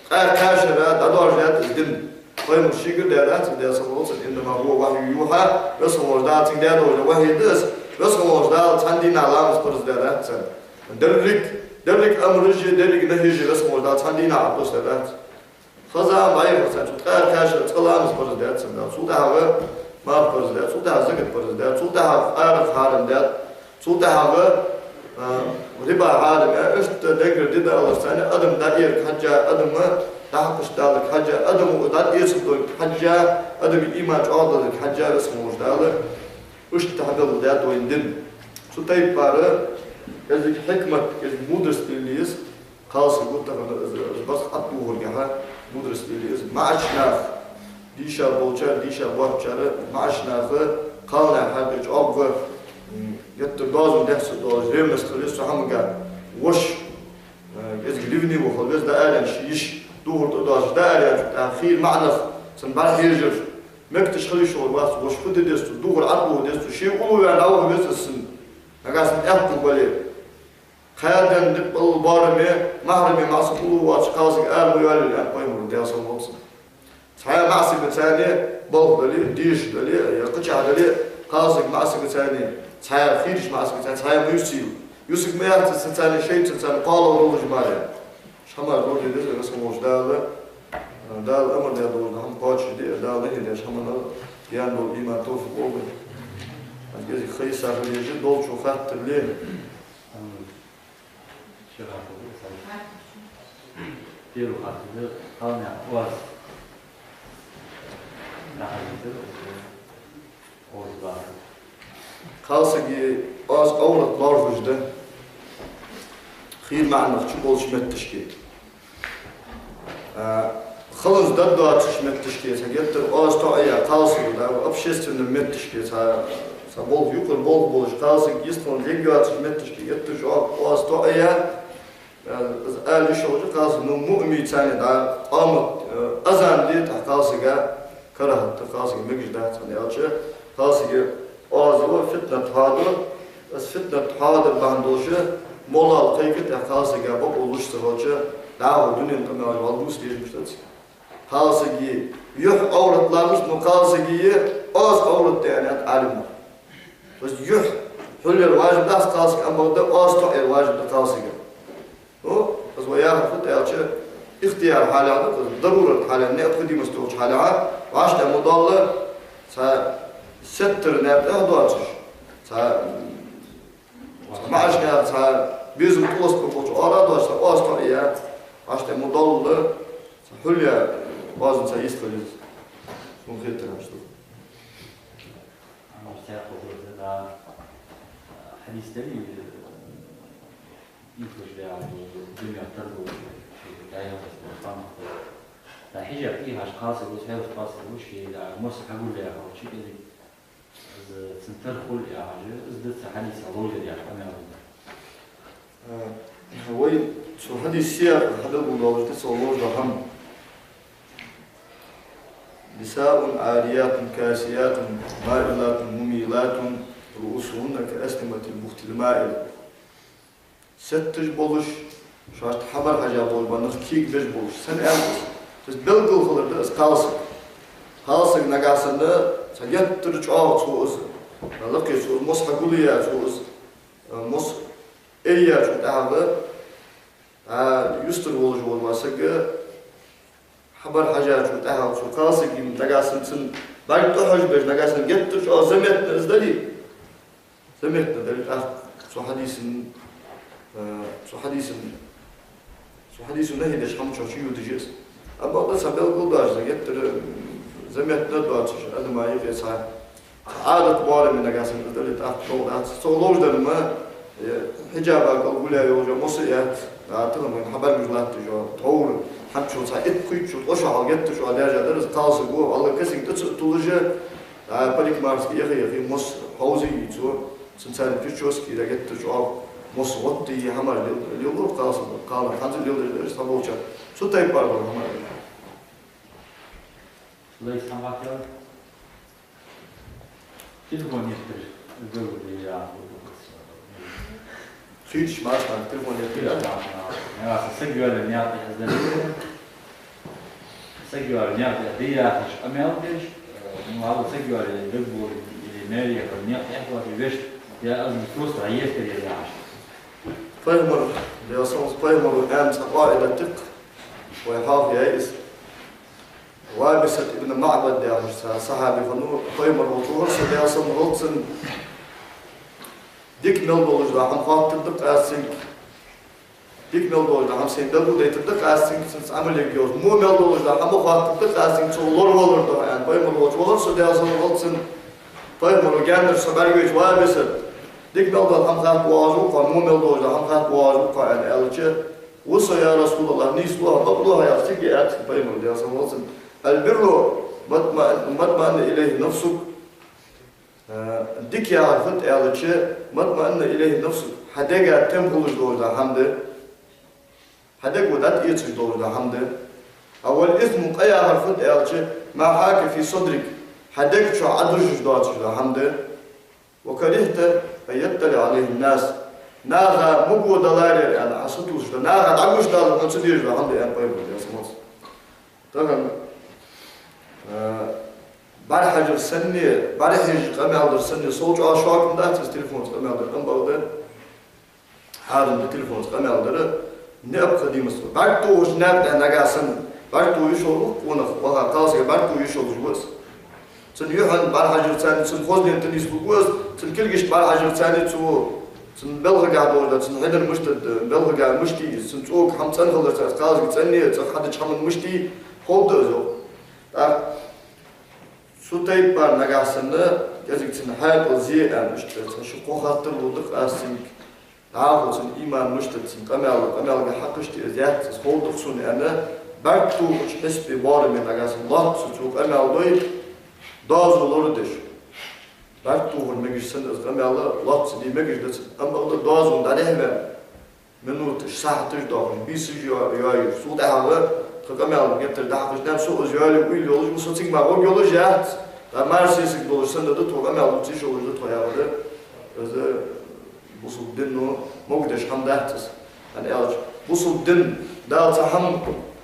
ткъаь кхаь шера дӀадоаржадаьд из дин. Пайхамара шийгара даьдац из, Даьла салам хилда цунна: «إنما هو وحي يوحى», Веза хинна волча Дала цунга даь долаш да вахьи да из, Веза хинна волча Дала цхьан дийнахьа ламаз парз даьдац цунна. Деррига, деррига амраш а, деррига нахьеш а Веза хинна волча Дала цхьан дийнахьа ӀотӀадоссадаьдац. Хоза ма яхар царна, цу ткъаь кхаь шера цкъа ламаз парз даьд царна Дала. Цул тӀехьагӀа марха парз даьд, цул тӀехьагӀа закат парз даьд, цул тӀехьагӀа аракъ хьарам даьд, цул тӀехьагӀа, а, риба хьарам яь, иштта дегара дидалаш царна адам дӀаэрга хьежжа, адама дӀахьакхаш даларга хьежжа, адама дӀатӀаэцаргдолга хьежжа, адама иман чӀоагӀдаларга хьежжа Веза хинна волча Дала иштта хьабелгалдаьд вайна дин. Цу тайпара кӀезига хьикмат, кӀезига мудрость лелае еза. Кхалсаг ва тахан из, из барзкъа ӀотӀадувхаргахьа мудрость лелае еза. МаӀача наха, дийша болчар, дийша боацачар, маӀача наха, кхалнаьха хьакъехьа чӀоагӀа, м, геттара доазон дехьа ца доалаш, ревность хила еза цу хӀамага. Воша, э, кӀезига ревнивый хила веза, дӀааьлча ший йиша дувхар тӀадоацаш дӀааьлча, тӀаккха хийра маӀа нах цунна бӀарахьежар. Мегаш хила йиш йолаш вац воша, фу де деза цо, дувхар ӀотӀадувха деза цо, ше уллув ваьнна дӀаваха веза из санна. Нагахьа санна аьттув бале. Кхаь ден дикъала боараме, махьраме маӀа саг уллув воацача кхалсага ара ма йоалийла, аьннад Пайхамара, Даьла салам хилда цунна. Цхьан маӀа сага царна болх дале, деша дале, е кхычахьа дале, кхалсаг маӀа сага царна, цхьа хийрача маӀа сага царна цхьа ма юсийла. Юсарг ма яц из царна, шоайца царна кхоалагӀа долаш мара. Шоаш хӀамаш ловш деза Веза хинна волча Дала, Дала амар даь долаш да хӀама кхоачашде, Дала нахьи деш хӀаманна гаьна дола иман, товфикъ лолда. Аз кӀезига хайса хила еза, долчох хаттар ле. Ши хаттар да, сай. Первый хаттар да, кхалнаьха оаз. Нахьа дитар, оаз бахар. Кхалсага оаз, Ӏоврат лоархӀаш да хийра маӀа нах чу болча метташка. А, халонца дад доацача метташка, цхьа геттара оаз тоӀаяь кхалсаг, да, общественни метташка, цхьа, цхьа болх, юкъара болх болаш, кхалсаг йистхиланца ергйоацача метташка, геттара чӀоагӀа оаз тоӀаяь, а, из ала йиш йолаш я кхалсага, ну, муъминцеи, да, къамат, а, азан де, тӀаккха кхалсага карахӀат да, кхалсага мегаш дац, хӀана аьлча кхалсага оаз ва, фитнат хьоаду, из фитнат хьоадар бахьан долаш, моллагӀа кхайкар, тӀаккха кхалсага бокъо луш ца хилча, дӀахо дунен къамаьлаш вӀалла дувца дезаш дац. Кхалсага юхь Ӏоврат лагӀаш, но кхалсага оаз Ӏоврат да аьннад Ӏалимнаха. То есть юхь хьулъяр важиб дац кхалсага, амма да оаз тоӀаяр важиб да кхалсага. Ну, из вай яхар фуд аьлча, ихтияр хьале да, то есть дарурат хьале, необходимость йолча хьале, вӀаштӀехьа ма доалла, цхьа сеттара наькъа тӀа доацаш, цхьа, цхьа маӀача наьха, цхьа безам тӀалостабергболча оагӀора доацаш, цхьа оаз тоӀаяь, вӀаштӀехьа ма доалла, цхьа хьулъяь оазанца йистхила еза. Сона хетар аьнна ду. Амма цхьа хӀама да, хьадис дале, инкаш да, дунен тар да, ший дӀаяхалца хӀама да. Да хьижаб тӀехьаш кхалсаг ва, хьелаш кхалсаг ва, ший да мос хьагулъяь хилча, или из цун тар хул яхаш, из да цу хьадиса ловзар яхаш къамаьл да. А, вай цу хьадиса сиякъа хьадалгул долаш да цо ловза хӀама. نساء عاريات كاسيات مائلات مميلات رؤوسهن كأسنمة البخت المائل. Сетташ болаш, шоашта хьабар хьежа болаш, ба нах кегабеш болаш, сенна аьннад из? То есть белгал хилар да из кхалсаг. Кхалсаг нагахьа санна цхьа геттара чӀоагӀа цо из, лакхе цо из, мос хьагулъяь цо из, мос айяь цо тӀехьагӀа, а, юстара волаш вола саг, хьабар хьежачул тӀехьагӀа цу кхалсага нагахьа санна цун бӀарг тӀахьожабеш, нагахьа санна геттара чӀоагӀа заметно из дале, заметно дале, тӀаккха цу хьадиса, э, цу хьадиса, цу хьадиса нахьи деш хӀаман чу йодаш я из. Амма бакъда цхьа белгал доацаш, геттара заметно доацаш, адама юкъе цхьа Ӏадат боараме нагахьа санна из дале, тӀаккха новкъа дац. Цо ловзадар-м, э, хьижаба кӀал гулъяь йолаш йола мос а яц, а, тахан вайна хьабӀаргаш латташ йола тхьовра, Хьамчо цхьа итт-кхойтта шу ткъо шу хьалгетташ чӀоагӀа даьржа дар из, кхалсаг ва, валлахӀи, кӀезига тӀа ца туллаш, а, парикмахерски яха-яхе, мосс хьовзийя цо, цун царна прическа дӀагетташ чӀоагӀа, мосс гӀоттайийя хӀамаш лел-, лелаш кхалсаг, кхалнах хӀанз а лелаш дар цхьаболчар. Цу тайпара дола хӀамаш. Лайс хӀама хьакъ яр? Телефон еттар, гӀалгӀай яхаш. Хийташ мара телефон еттар. Хийташ мара. Яхаш, саг йоалае никъ тӀехьа дезаш. Саг йоалае никъ тӀехьа де яхаш къамаьл деш, ну, хӀаьта саг йоалае дагбола или маьре яхар никъ тӀехьа ваха вешта, я аз просто еттар яхаш. Пайхамар, Даьла салам хилда цунна, пайхамара аьнна цхьа къаӀида тӀехьа, вай хьалха яьй из. Вабисат ибн МаӀбад яхаш цхьа сахьаби хиннав, пайхамар волча вахар, со Даьла салам хилда цунна, дика мел долаш дола хӀама хоаттаргда-кх аз цунга. Дика мел долаш дола хӀама сайна дагадойтаргда-кх аз цунга, цунца Ӏамал ергйолаш. Во мел долаш дола хӀама хоаттаргда-кх аз цунга, цо лоравалар духьа, аьнна, пайхамар волча вахар со Даьла салам хилда цунна. Пайхамара гаьнара со бӀаргавайча: «Вабисат, дика мел дола хӀама хатта воагӀаш ва-кх хьо, во мел долаш дола хӀама хатта воагӀаш ва-кх хьо», аьнна аьлча, «Ва со, я РасулаллахӀ, нийслу хьо, бакъду хьо», яхаш, цига аьлар пайхамара, Даьла салам хилда цунна: «Аль-бирру ма тмаинна илайхӀи нафсук». Э, дика яхар фуд аьлча, «ма тмаинна илайхӀи нафсук», хьа дега тем хулаш долаш дола хӀама да. Хьа дег ва дӀатӀаэцаш долаш дола хӀама да. А валь-исму, къа яхар фуд аьлча, ма хьака фи садрик, хьа дег чу Ӏодужаш доацаш дола хӀама да. «Ва карихьта ан ятталиӀа Ӏалайхи ннас». Наха ма гӀо даларе аьнна, Ӏа сатувсаш да. Наха дӀагуш далар хьона ца дезаш дола хӀама да, аьнна, пайхамара, Даьла салам хилда цунна. Тахан, э, бӀарахьажар санна, бӀарахьежа къамаьл дар санна, сел чӀоагӀа шок ма дац из телефонца къамаьл дар, амма бакъда хьарам да телефонца къамаьл дар, необходимость. БӀарг тохача наькъа тӀа нагахьа санна, бӀарг тоха йиш йолаш ва-кх къонах, ваха кхалсага бӀарг тоха йиш йолаш ва из. Цун юхьанца бӀарахьажарца, цун хоза лента нийслургва из, цун кулгашта бӀарахьажарца цо, цун белхагахьа долаш да, цун хьидар мишта да, белхагахьа мишта я из, цун цӀока хӀама цӀена хиларца, кхалсага цӀена я, цӀагӀа хьадича хӀаман мишта я, ховргда из, йоах. ТӀаккха цу тайпара нагахьа санна, кӀезига цун хьаькъал зе аьнна, иштта цхьа ши-кхо хаттар лургда-кх аз цунга. ДӀахо цун иман мишта да, цун къамаьл, къамаьлга хьакхашта из яц, из ховргда-кх сона, аьнна, бӀарг тохача хьисапе, боараме нагахьа санна лоацца цо къамаьл дой, доазув лорадеш. БӀарг тохар мегаш санна из къамаьл лоацца де мегаш да цунна. Амма бакъда доазув дӀадехьаваьнна, минуташ, сахьаташ доахаш, бийсаш йо-, йоаюш, цул тӀехьагӀа тха къамаьл геттара дӀахьакхаш, наб со из йоалае уйла йолаш ва, со цига мара гӀоргйолаш яц, тӀаккха мара сесаг долаш санна да тхо, къамаьл дувца йиш йолаш да тхо, яхар да. Из бусалба дино могадеш хӀама дац из. ХӀана аьлча, бусалба дино Дала цхьа хӀама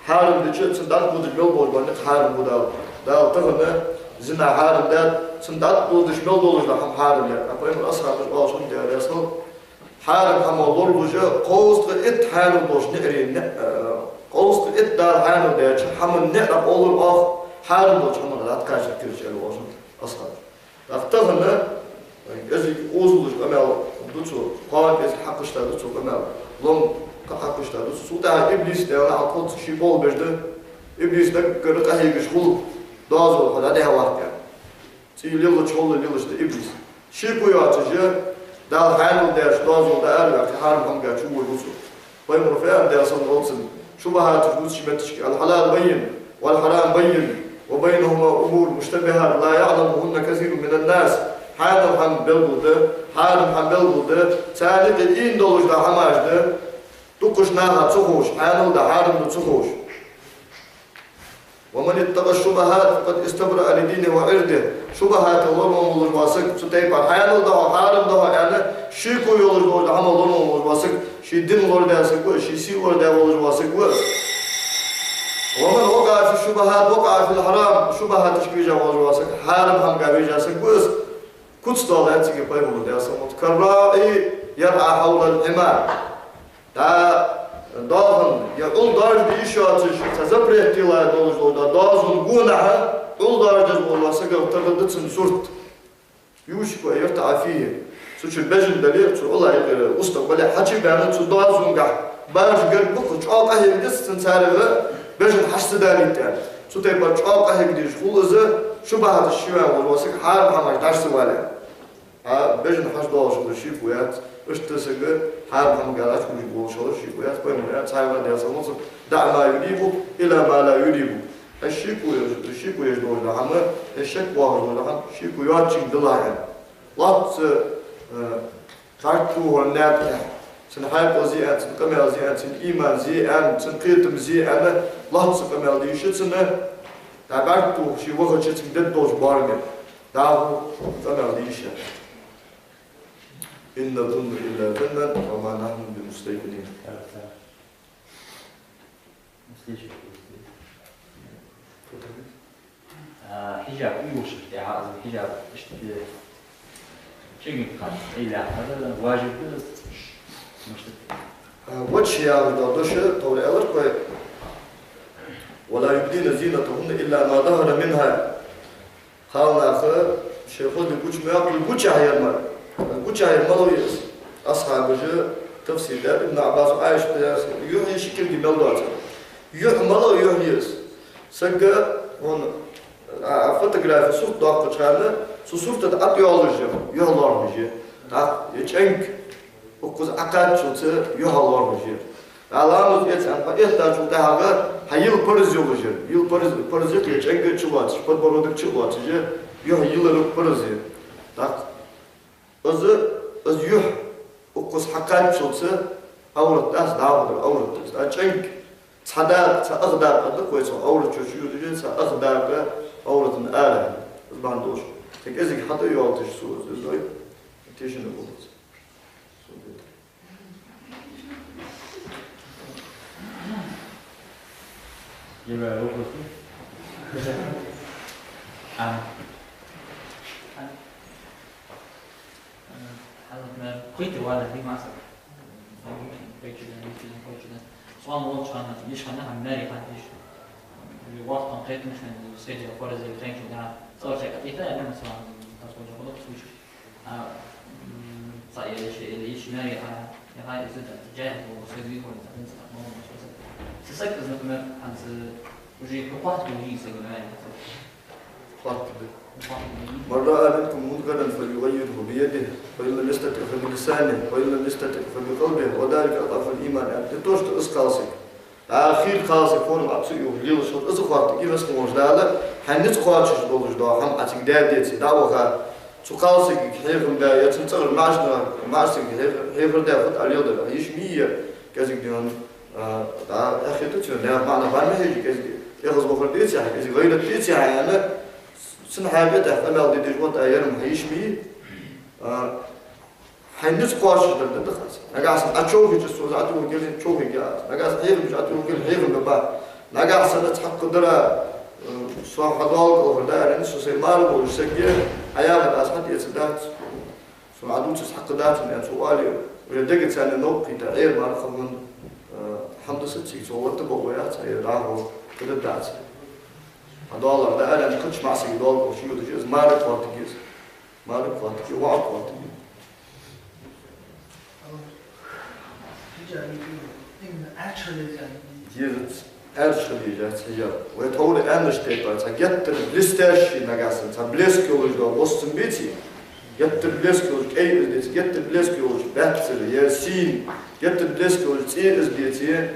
хьарам дича, цунна дӀатӀадодаш мел болаш бола никъ хьарам бу Дала. Дала тахан зина хьарам даьд, цунна дӀатӀадодаш мел долаш дола хӀама хьарам даьд. А пайхамара асхьабаша оалаш хиннад, Даьла раьза хилва, хьарам хӀама лоралуш, кхузткъа итт хьанал долча наӀарий, э, кхузткъа итт Дала хьанал даьча хӀаман наӀарах лоралу оаха, хьарам долча хӀамах дӀакхачаргдолаш, аьлар оалаш хиннад асхьабаша. ТӀаккха тахан, э, кӀезига озалуш къамаьл ду цо, кхоана кӀезига хьакхашта ду цо къамаьл, лом кхы хьакхашта ду цо. Цул тӀехьагӀа иблис, Даьла наӀалт хилда цунна, ший болх беш да. Иблис даггара къахьегаш хул, доазол хьо дӀадехьаваккха, аьнна. ЦӀий лелача хӀалле лелаш да иблис. Шеко йоацаш, Дала хьанал даьча доазол дӀаараваьккха, хьарам хӀамага чувоалаву цо. Пайхамара фу аьннад, Даьла салам хилда цунна: шубахьаташ дувцача метташка: «الحلال بين والحرام بين وبينهما أمور مشتبهات لا يعلمهن كثير من الناس». Хьанал хӀама белгала да, хьарам хӀама белгала да, царна юкъе ийна долаш дола хӀамаш да, дукхача наха ца ховш, хьанал да, хьарам да ца ховш. «ومن اتقى الشبهات فقد استبرأ لدينه وعرضه». Шубахьатах лоравенна волаш вола саг, цу тайпара хьанал да хьона, хьарам да хьона аьнна, шеко йолаш долаш дола хӀамах лоравенна волаш вола саг, ший дин лорадаь саг ва, ший сий лорадаь волаш вола саг ва. «ومن وقع في الشبهات وقع في الحرام». Шубахьаташка вийжа волаш вола саг, хьарам хӀамага вийжа саг ва из. Куц дола цига пайхамара, Даьла салам хилда цунна: «كالراعي يرعى حول الحمى». ДӀа, доахан, е Ӏул даржаде йиш йоацаш, цхьа запрет тилла долаш дола, доазон гонахьа Ӏул даржадеш вола сагах тара да цун сурт. «يوشك أن يرتع فيه». Цу чу бежан дале, цу Ӏула юкъера устагӀа бале хьачубаьнна, цу доазонгахьа баржа гарга ба-кх, чӀоагӀа къахьега деза цунна царех бежан хьачу ца далийта аьнна. Цу тайпара чӀоагӀа къахьега дезаш хул из, шубахьаташка шийваьнна волаш вола саг хьарам хӀамашка дӀа ца вале. А бежан хьачудоалаш хилар шеко яц, иштта саг Хьарам хӀамага лаьцача хулаш болаш хилар шеко яц, пайхамара аьннад, цхьайолча хӀаманна: «دع ما يريبك إلى ما لا يريبك». Хьайна шеко еш, шеко еш долаш дола хӀама, хьайна шек боахаш дола хӀама шеко йоацачунга дилахь аьнна. Лоацца, э, бӀарг тохар наькъа тӀа, цун хьаькъал зе аьнна, цун къамаьл зе аьнна, цун иман зе аьнна, цун кхетам зе аьнна, лоацца къамаьл де йиш я цунна, дӀа бӀарг тохаш ше вахача цунга дергдолча боараме. ДӀахо къамаьл де йиш я. «إن نظن إلا ظنا وما نحن بمستيقنين». А, хьиджаб уйла йолча тӀехьа, из хьиджаб иштта чӀоагӀа кхы Ӏилла хӀама да, важиб да из, мишта? А, вочча яхаш дола дош, товра аьлар вай: «ولا يبدين زينتهن إلا ما ظهر منها». Кхалнаха шоай хозал гуча ма йоаккхалаш, гучаяхьар мара. Гучаяхьар малав из? Асхьабаша тафсир даьд, Ибн Ӏаббаса, Ӏайшата даьд, юхь е ши кулг мел доацар. Юхь малав, юхь е из? Сага, хьона, а, а, фотографе, сурт доаккхача хана, цу сурта тӀа ӀотӀайоалаш я юхь лоархӀаш я. ТӀаккха е чӀанг укхаза Ӏокхаччалца юхь лоархӀаш я. Ӏа ламаз эца аьнна хьо эттачул тӀехьагӀа хьа йил парз йолаш я. Йил парз, парз я, е чӀанг чулоацаш, подбородок чулоацаш я, юхь йилар парз я. ТӀаккха из, из юхь укхаза хьокхаччалца Ӏоврат дац, дӀахо дар Ӏоврат дац. ТӀаккха чӀанг цхьа дакъа, цхьа ах дакъа да-кх вай цу Ӏоврат чу йодаш, цхьа ах дакъа Ӏоврата ара. Из бахьан долаш. Цхьа кӀезига хьатӀайоалийташ цо из, из дой, тешам болаш. Есть вопросы? А. Хьалха ма кхойтта вала, дий, масса. Кхойтта, кхойтта. Суал волча хана, йиш хана, хӀама маьре хана йиш. Вахтан кхетамаш хана, седи фарзи хенчу да. Царча катита, я масса, тасбо жабуло случай. А, м, ца я йиш, или йиш маьре хана, я хана из да, жахӀил, седи фарзи, принцип, так, мало, что это. Сесак, например, ханз уже хӀу хатта йиш саг маьре. Хатта да. من رأى منكم منكرا فليغيره بيده، فإن لم يستطع فبلسانه، فإن لم يستطع فبقلبه، وذلك أضعف الإيمان. Это то, что из кхалсаг. А хир кхалсаг форма Ӏа ца ювха лелаш хилча, из хатта, и вес хӀамаш Дала, хьай низ кхоачаш долаш дола хӀама Ӏа цига даь деце, дӀаваха, цу кхалсагага хьехам баь, е цун цӀагӀара маӀача, маӀача сагага хьех-, хьехар даь хӀама Ӏа леладар, йиш ма йий, кӀезига дийна, а, дӀа, эхь хетац цун, наьха маӀа бӀарга ма хьежа, кӀезига эгӀазвахар деце хьа, кӀезига гӀайрат деце хьа, аьнна, цун хьайба тӀехьа къамаьл де дезаш вац, а, ер хӀама хьа йиш ма йий. А, хьай низ кхоачаш дар да хаза. Нагахьа санна Ӏа човхийча, цо из Ӏа тӀаювхар, човхаргья Ӏа. Нагахьа санна хьехам беш Ӏа тӀаювхар, хьехам бергба. Нагахьа санна цхьаккха дар, э, со хьа доал кӀалхара да аьнна, со сай мара волча сага, хьа яхар аз хьатӀаэцаргдац, сона Ӏа дувцар цхьаккха дац аьнна, цо оале, уже дегаца царна новкъа кхийтта, Ӏер мара хӀама, э, хӀама да саца цига, цо латта бокъо яц, Ӏер дӀахо хӀама дац. Хьа доал да аьнна, кхыча маӀа сага доал кӀалхара ше йодаш, из мара кхоттаргья из. Мара кхоттаргья, ваӀа кхоттаргья. Дезац, аьрча хила езац хьиджаб. Вай тхьовра аьннача тайпара, цхьа геттара блестящий, нагахьа санна, цхьа блеск йолаш дола бос цун беце, геттара блеск йолаш кӀай из деце, геттара блеск йолаш баьццара, е сийна, геттара блеск йолаш цӀе из деце,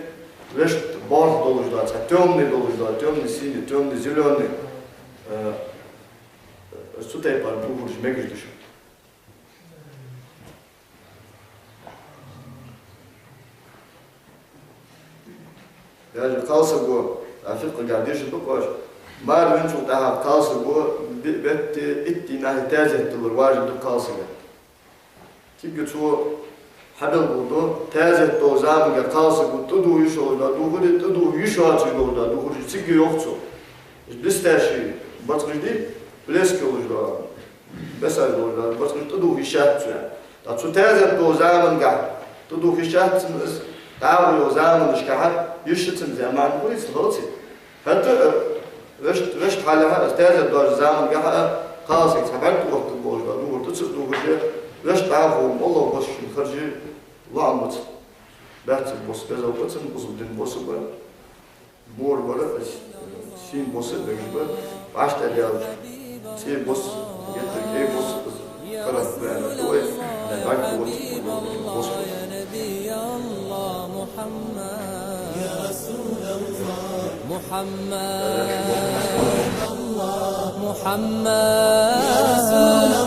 вешта бархӀ долаш дола, цхьа тёмный долаш дола, тёмный-синий, тёмный-зелёный, э, Цу тайпара дувхараш мегаш да шоана. Даже кхалсаго, а, фикъхӀагахьа дешаш да-кх оаш, мара венначул тӀехьагӀа кхалсаго бе-, бетта итт дийнахьа таьзет диллар важиб да кхалсага. Цига цо хьабелгалду, таьзет долча заманга кхалсаго тӀадувха йиш йолаш да дувхар, тӀадувха йиш йоацаш долаш да дувхар, цига йоах цо. Блестящий барзкъаш дий, блеск йолаш да, бесаш долаш да барзкъаш тӀадувха йиш яц цо. ТӀаккха цу таьзет долча заманга тӀадувха йиш яц цунна из, дӀахо йолча заманашка йиш я цунна из, маӀан хургьяц хӀанз. ХӀаьта, э, вешта, вешта хьалехьа, из таьзет долча заманга а, кхалсаг цхьа бӀарг тӀаоттаргболаш да дувхар, тӀа ца дувхаш, вешта дӀахо моллагӀа бос шийна харжа лоӀам ба цун. Баьццара бос безам ба цун, бусалба дина бос ба. Мора бар, э, сийна бос а мегаш ба. ВӀаштӀехьадаьлча цӀе бос, геттара кӀай бос, из харах ба аьнна да вай, бӀарг тӀаоттаргболаш бос ба. محمد، محمد،